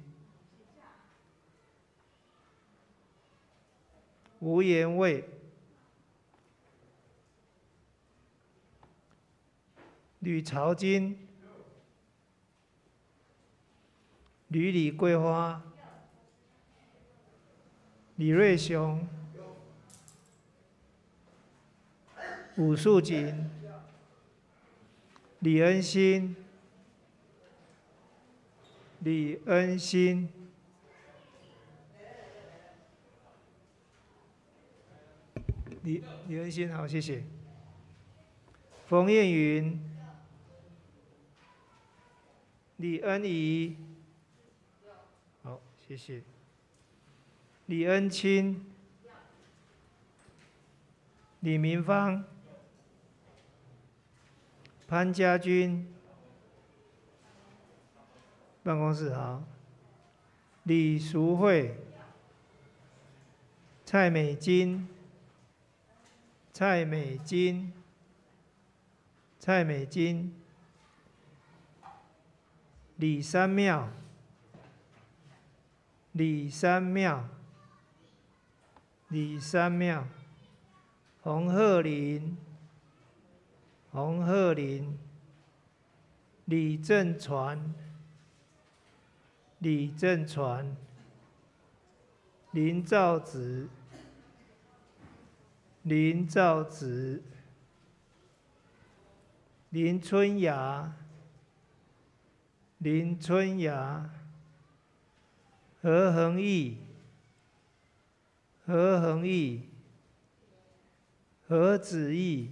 Speaker 7: 吴延卫，吕朝金，吕李桂花，李瑞雄，武树锦，李恩新，李恩新，李恩新，好，谢谢。冯燕云，李恩仪，好，谢谢。李恩清，李明芳，潘家军，办公室好。李淑慧，蔡美金，蔡美金，蔡美金，李三庙，李三庙，李三庙，洪鹤林，洪鹤林，李正传，李正传，林兆子，林兆子，林春芽，林春芽，何恒毅，何恒毅，何子义，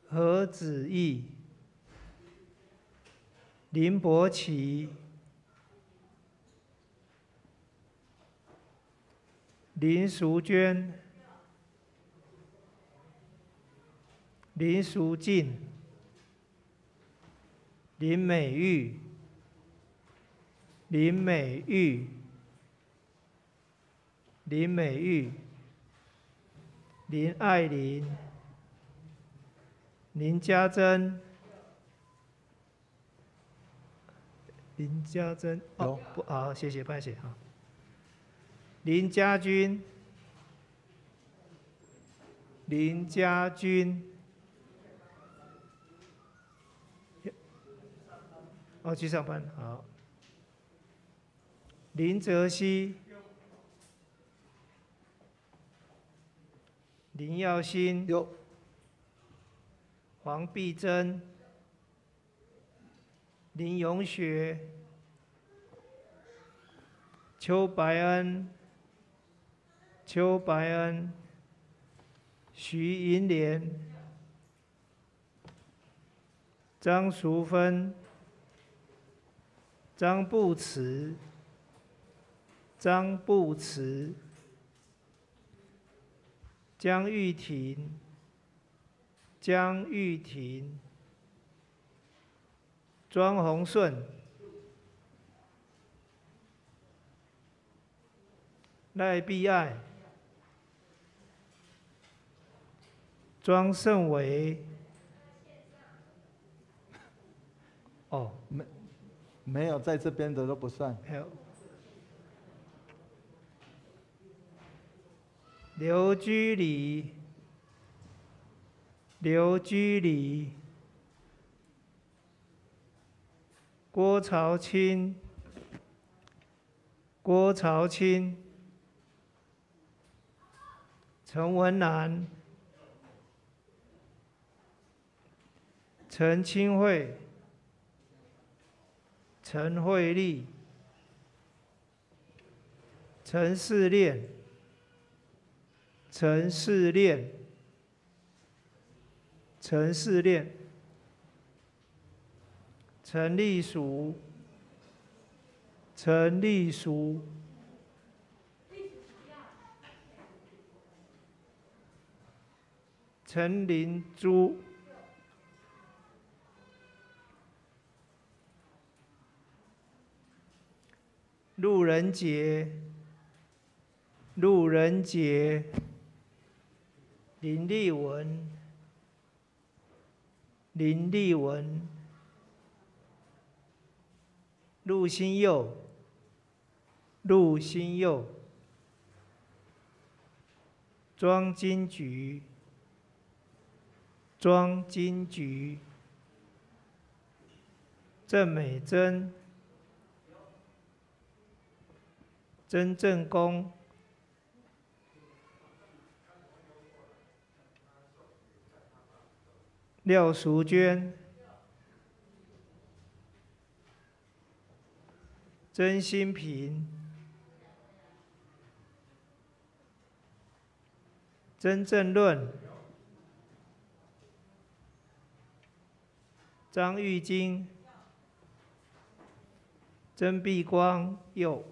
Speaker 7: 何子义，林伯奇，林淑娟，林淑静，林美玉，林美玉，林美玉，林爱玲，林家珍，林家珍，哦，不，好，谢谢，拜谢哈。林家军，林家军，哦，去上班，好。林哲熙，林耀新，
Speaker 3: 有。
Speaker 7: 黄碧珍，林永雪，邱白恩，邱白恩，徐银莲，张淑芬，张布慈，张布慈，江玉婷，江玉婷，庄宏顺，赖碧爱，庄胜伟，哦，
Speaker 3: 没有在这边的都不算。
Speaker 7: 还有刘居礼，刘居礼，郭朝清，郭朝清，陈文兰，陈清慧，陈慧丽，陈世炼，陈世炼，陈世炼，陈立淑，陈立淑，陈林珠，路人杰，路人杰，林立文，林立文，陆新佑，陆新佑，庄金菊，庄金菊，郑美珍，曾正功，廖淑娟，曾新平，曾正论，张玉金，曾碧光，右，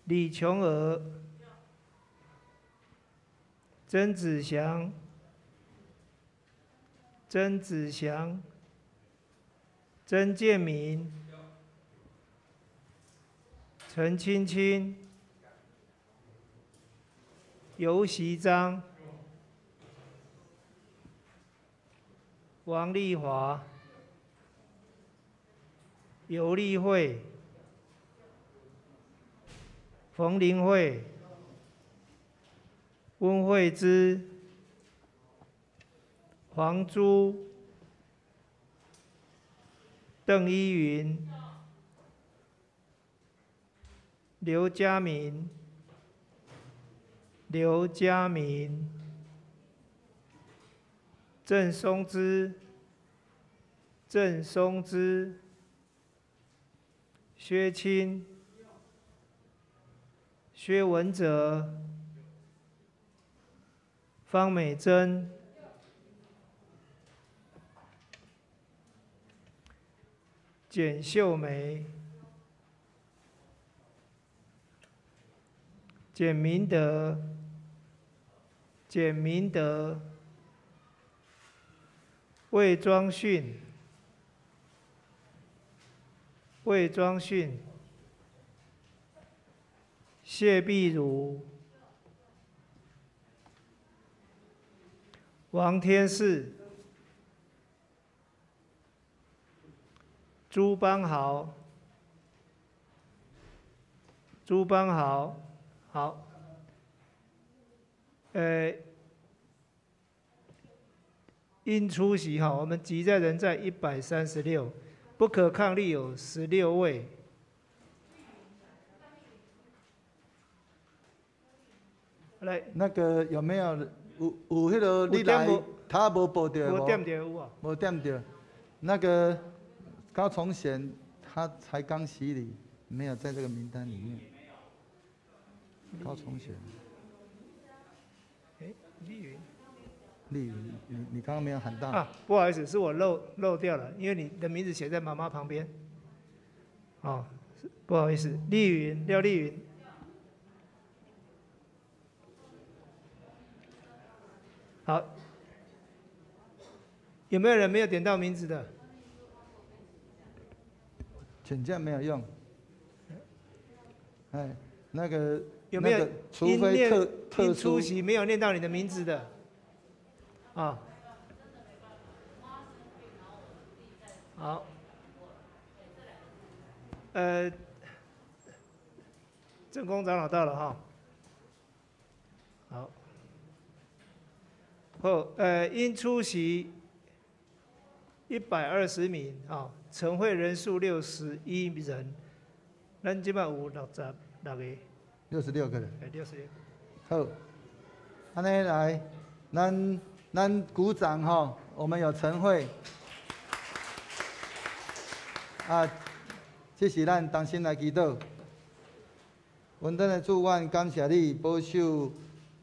Speaker 7: 李琼娥，曾子祥，曾子祥，曾建明，陈青青，游锡章，王丽华，游丽慧，冯林慧，温慧芝，黄珠，邓依云，刘家明，刘家明，郑松枝，郑松枝，薛清，薛文哲，方美珍，简秀梅，简明德，简明德，魏庄训，魏庄训，谢碧如，王天赐，朱邦豪，朱邦豪，好，应出席哈，我们集在人在136，不可抗力有16位。来，
Speaker 3: 那个有没有有迄个你来，他无报到
Speaker 7: 无点到有啊？
Speaker 3: 无点到，那个高崇贤他才刚洗礼，没有在这个名单里面。高崇贤，
Speaker 7: 哎，丽云，
Speaker 3: 丽云，你刚刚没有喊到
Speaker 7: 啊？不好意思，是我漏掉了，因为你的名字写在妈妈旁边。哦，不好意思，丽云，廖丽云。好，有没有人没有点到名字的？
Speaker 3: 请假没有用。哎，那个
Speaker 7: 有没有？
Speaker 3: 除非特
Speaker 7: 出席没有念到你的名字的，啊。好。正宫长老到了哈。好。好，应出席120名啊，成会人数61人，咱这摆有66个。
Speaker 3: 66个人。
Speaker 7: 哎，66。
Speaker 3: 好，按呢来，咱鼓掌吼，我们有晨会。啊，这是咱同心来祈祷。恩典的主，阮感謝你保守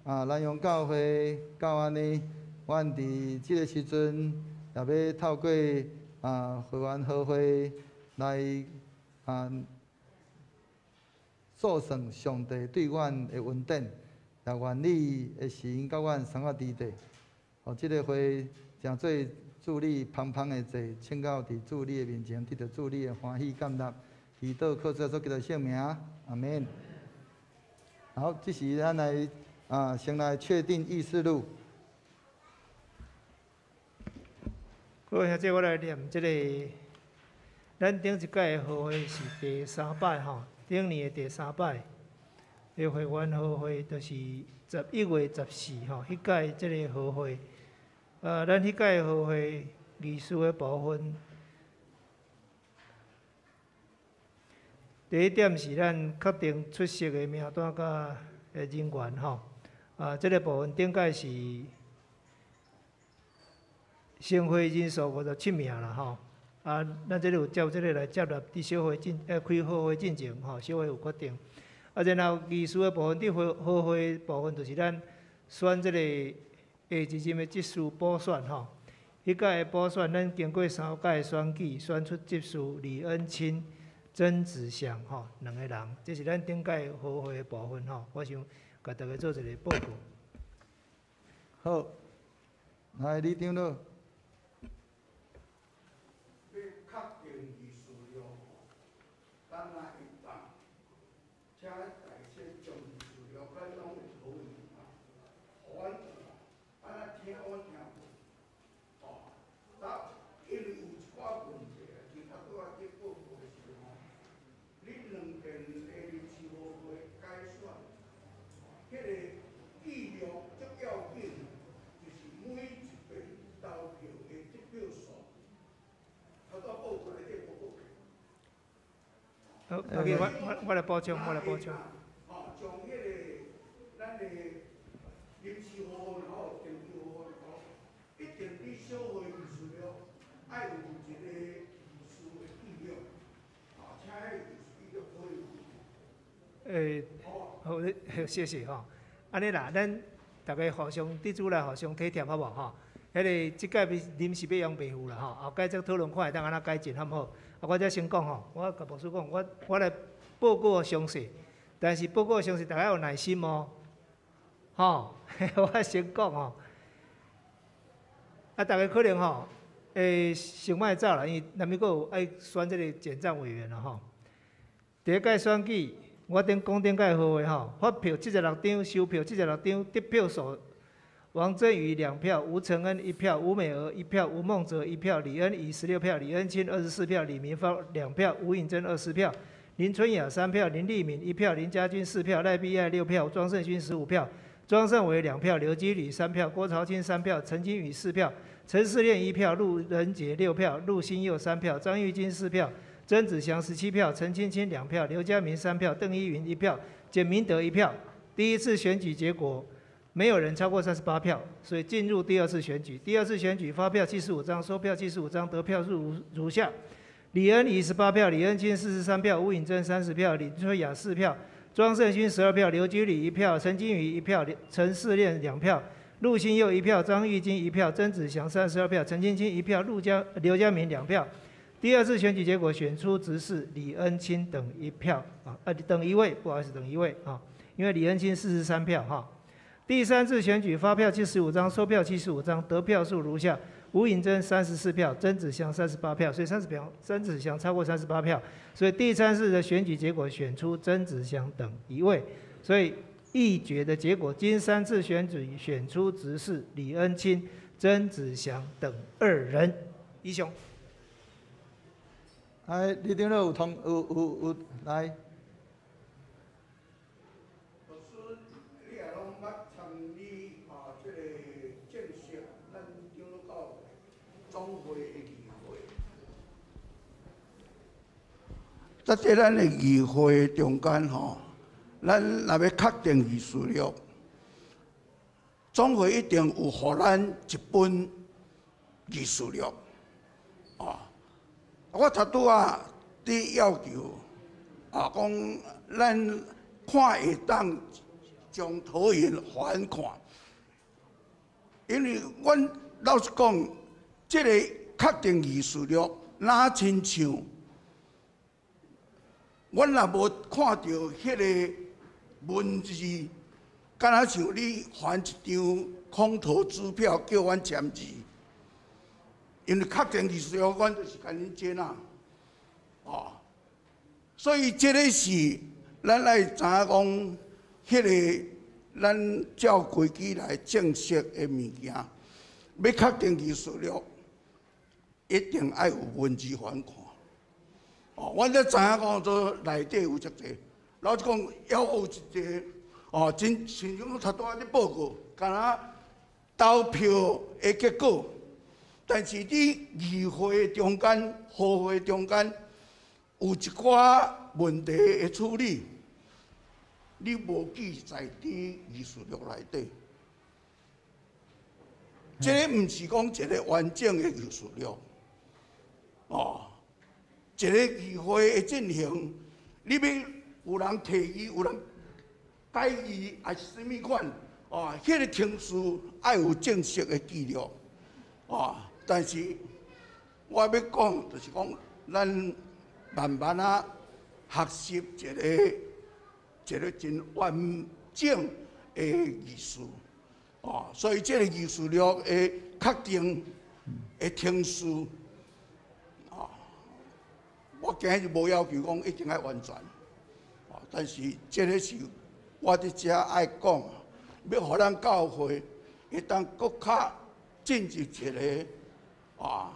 Speaker 3: 啊，南陽教會到按呢，阮佇這个時陣也欲透過啊會員和會來啊數算上帝對阮的恩典，也願你的神佮阮生活佇底，予這个會成做主你芳芳的祭，呈到佇主你的面前，得著主你的歡喜甘納，祈禱靠主耶穌基督聖名，阿門。好，這時咱來啊，先來確定議事錄。
Speaker 7: 各位兄弟，我來念這個，咱頂一屆的和會是第三擺吼，頂年的第三擺的會員和會，就是11月14吼，彼屆這个和會，咱彼屆和會議事的部分，第一點是咱確定出席的名單佮人員吼，啊，這个部分頂屆是成會人數57名啦吼，啊，咱這个有照這个來接納佇小會進，開和會進前吼，小會有決定。啊，然後議事的部分，佇會和會部分，就是咱選這个下一任的執事補選吼。彼屆的補選，咱經過三屆的選舉，選出執事李恩清、曾子祥吼兩个人，這是咱頂屆和會的部分吼。我想共大家做一个報告。
Speaker 3: 好，來李長老。
Speaker 8: 欲確定議事錄，咱若會當，請大先將議事錄甲攏會討論啊，予阮看，啊，咱聽阮聽無，哦，啊，因為有一寡問題啊，就頭拄仔去報告的時吼，你兩邊的臨時和會改選，彼个記錄足要緊，就是每一遍投票的得票數。頭拄報出來，這個報告。
Speaker 7: 好，OK，我來補充，我來補充。
Speaker 8: 吼，將彼个咱的臨時和會吼，定期和會吼，一定佇小會議事錄愛有一个議事的記錄，啊，請彼个議事記錄可以。
Speaker 7: 欸，好，謝謝吼。按呢啦，咱逐家互相佇主內互相體貼，好無吼？彼个這屆臨時欲用袂赴啦吼，後擺再討論看會當按怎改進，好毋好？啊，我才先講吼，我共牧師講，我來報告詳細，但是報告詳細，大家有耐心哦，吼，我先講吼。啊，逐家可能吼，會先莫走啦，因為內面閣有愛選這个簡帳委員啦吼。第一屆選舉，我頂講頂屆和會吼，發票76張，收票76張，得票數。王振宇2票，吳承恩1票，吳美娥1票，吳孟哲1票，李恩儀16票，李恩清24票，李明芳2票，吳穎珍20票，林春雅3票，林麗敏1票，林家軍4票，賴碧愛6票，莊勝勳15票，莊勝偉2票，劉基禮3票，郭朝清3票，陳金宇4票，陳世練1票，陸仁杰6票，陸新佑3票，張玉金4票，曾子祥17票，陳青青2票，劉家明3票，鄧依雲1票，簡明德1票。第一次選舉結果，沒有人超過38票，所以進入第二次選舉。第二次選舉發票75張，收票75張，得票數如下：李恩儀18票，李恩清43票，吳穎珍30票，林春雅4票，莊勝勳12票，劉居禮1票，陳金宇1票，陳世練2票，陸新佑1票，張玉金1票，曾子祥32票，陳青青1票，劉家明2票。第二次選舉結果選出執事李恩清等1票啊，等1位，不好意思，等1位啊，因為李恩清43票哈。第三次選舉發票75張，收票75張，得票數如下：吳穎珍34票，曾子祥38票，所以30票，曾子祥超過38票，所以第三次的選舉結果選出曾子祥等1位，所以議決的結果，經三次選舉選出執事李恩清、曾子祥等2人。以上。
Speaker 3: 哎，李長老有通有有有來。
Speaker 8: 在這咱的議會中間吼，咱若欲確定議事錄，總會一定有予咱一本議事錄。啊，我頭拄仔佇要求啊，講咱看會當將投影翻看，因為阮老實講，這个確定議事錄，若親像阮若無看著彼个文字，敢若像你還一張空頭支票叫阮簽字，因為確定議事錄，阮就是共恁這啦，哦，所以這个是咱愛知影講，彼个咱照規矩來正式的物件，欲確定議事錄，一定愛有文字翻看。哦，阮才知影講做內底有遮濟，老實講，猶有一個哦，真親像講頭拄仔咧報告，敢若投票的結果，但是佇議會中間、和會中間有一寡問題的處理，你無記載佇議事錄內底。這个毋是講一个完整的議事錄，哦，一个議會的進行，你欲有人提議，有人改議，抑是啥物款，哦，彼个程序愛有正式的記錄，哦，但是我欲講，就是講咱慢慢仔學習一个一个真完整的議事。哦，所以這个議事錄的確定的程序，哦，我今日無要求講一定愛完全，哦，但是這个是我佇遮愛講，欲予咱教會會當閣較進入一个啊，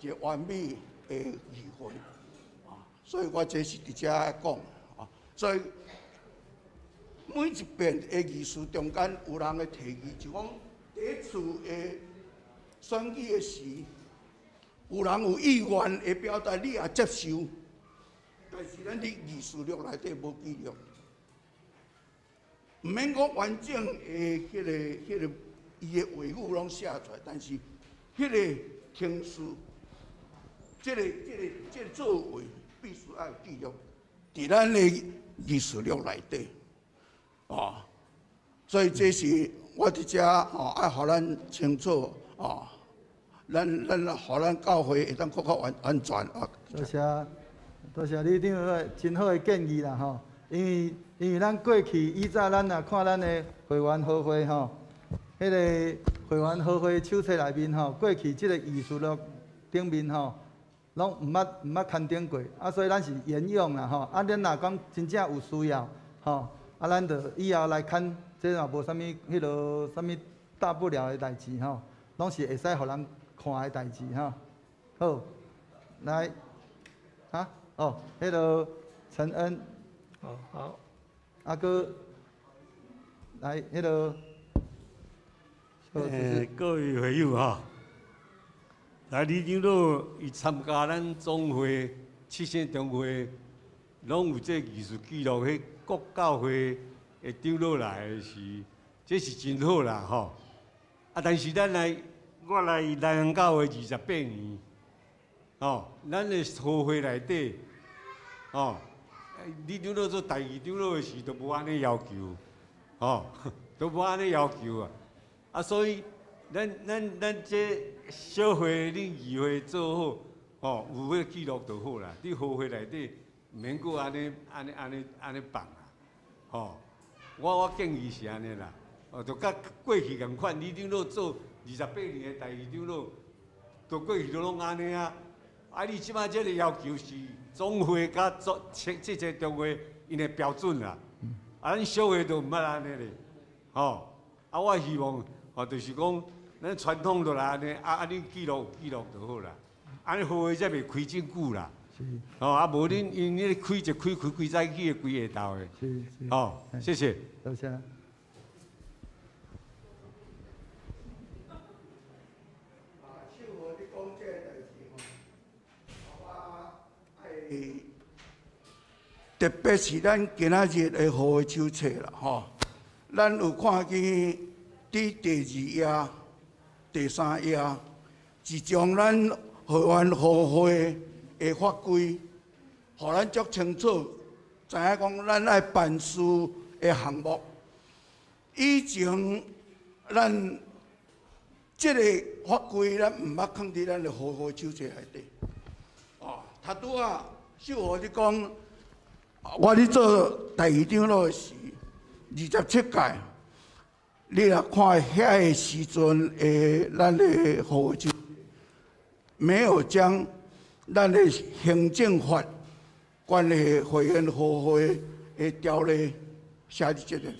Speaker 8: 一个完美的議會，啊，所以我這是佇遮愛講，啊，所以。每一遍的議事中間有人會提議，就講第一次的選舉的時，有人有意願會表達，你也接受，但是咱佇議事錄內底無記錄，毋免講完整的彼个伊的話語攏寫出來，但是彼个程序，這个作為必須愛記錄佇咱的議事錄內底。哦，所以這是我佇遮吼，愛予咱清楚哦，咱予咱教會會當閣較安安全啊。
Speaker 3: 多謝，多謝里長個真好的建議啦吼，因為咱過去以早咱若看咱的會員和會吼，彼个會員和會手冊內面吼，過去這个議事錄頂面吼，攏毋捌刊登過，啊，所以咱是沿用啦吼，啊，咱若講真正有需要吼。啊，咱就以後來看，這嘛無啥物彼落啥物大不了的代誌吼，攏是會使予人看的代誌吼。好，來，啊，哦，彼个陳恩，
Speaker 7: 哦好，
Speaker 3: 阿哥，來，彼个，
Speaker 9: 各位會友吼，來李長老伊參加咱總會、七省中會，攏有這議事記錄，彼各教會的長老來的時，這是真好啦吼。啊，但是咱來，我來南洋教會28年，吼，咱的和會內底，吼，李長老做第二長老的時，都無按呢要求，吼，都無按呢要求啊。啊，所以咱這小會恁議會做好，吼，有彼个記錄就好啦。佇和會內底，毋免閣按呢放啊，吼。我建議是按呢啦，哦，就佮過去仝款，李長老做28年的第二長老，就過去都攏按呢啊。啊，你這擺這个要求是總會佮總這這中會𪜶的標準啦。啊，咱小會都毋捌按呢咧，吼。啊，我希望，吼，就是講，咱傳統落來按呢，啊，恁記錄有記錄就好啦。按呢和會才袂開真久啦。哦，啊，無恁𪜶彼個開一開開規早起的規下晝的。
Speaker 3: 是是。
Speaker 9: 哦，謝謝。
Speaker 3: 多謝。
Speaker 8: 啊，秀和你講這个代誌吼，我愛特別是咱今仔日的和會手冊啦，吼，咱有看見佇第二頁、第三頁是將咱會員和會的法規，予咱足清楚，知知影講咱愛辦事的項目。以前咱這个法規，咱毋捌囥佇咱的和會手冊內底。哦，頭拄仔秀和你講，我咧做第二長老的時，27屆，你若看遐个時陣的咱的和會手，沒有將咱的行政法關於會員和會的條例寫佇這个內，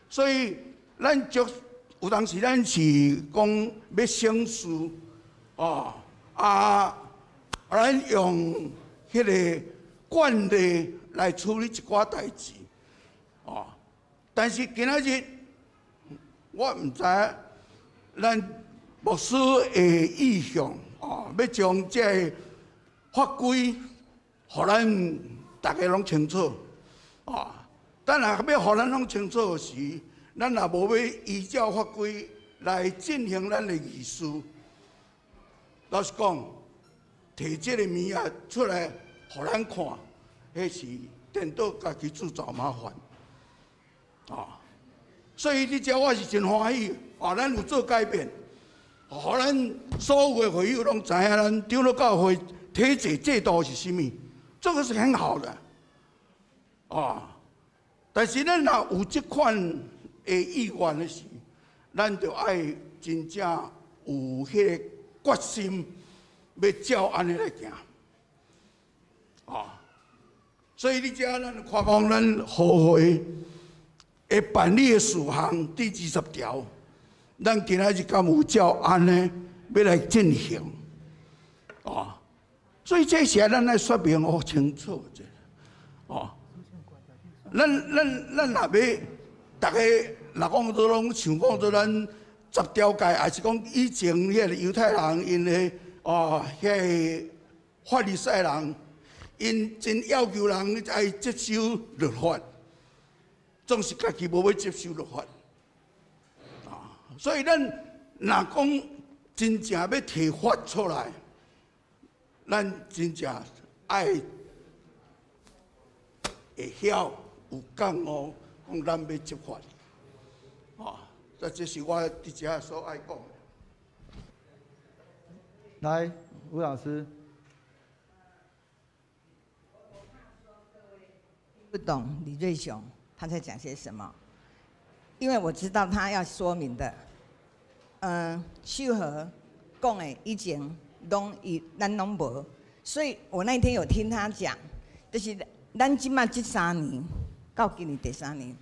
Speaker 8: 所以咱就有當時咱是講欲省事，哦，啊，咱用彼个慣例來處理一寡代誌，哦，但是今仔日我毋知咱牧師的意向，哦，欲將這个法規，予咱逐家攏清楚，哦，但若欲予咱攏清楚時，咱若無欲依照法規來進行咱的儀式，老實講，提這个物仔出來予咱看，彼是顛倒家己自找麻煩，啊！所以佇遮我是真歡喜，啊，咱有做改變，予咱所有的會友攏知影咱長老教會體制制度是啥物，這個是很好的，啊！但是咱若有這款的意願的時，咱就愛真正有彼个決心，欲照按呢來行，啊！所以你遮咱看講咱和會的辦理的事項第20條，咱今仔日敢有照按呢欲來進行，啊！所以這是咱愛說明予清楚者，哦。咱若欲逐家若講做攏想講做咱十條誡，抑是講以前彼个猶太人𪜶的哦，彼个法利賽人，𪜶真要求人愛接受律法，總是家己無欲接受律法。啊，所以咱若講真正欲提法出來，咱真正愛會曉有覺悟，講咱欲執法。啊，這是我佇遮所愛講的。
Speaker 3: 來，吳老師。
Speaker 10: 不懂李瑞雄他在講些什麼，因為我知道他要說明的。秀和講的以前攏伊咱攏無，所以我那天有聽他講，就是咱這馬這三年到今年第三年，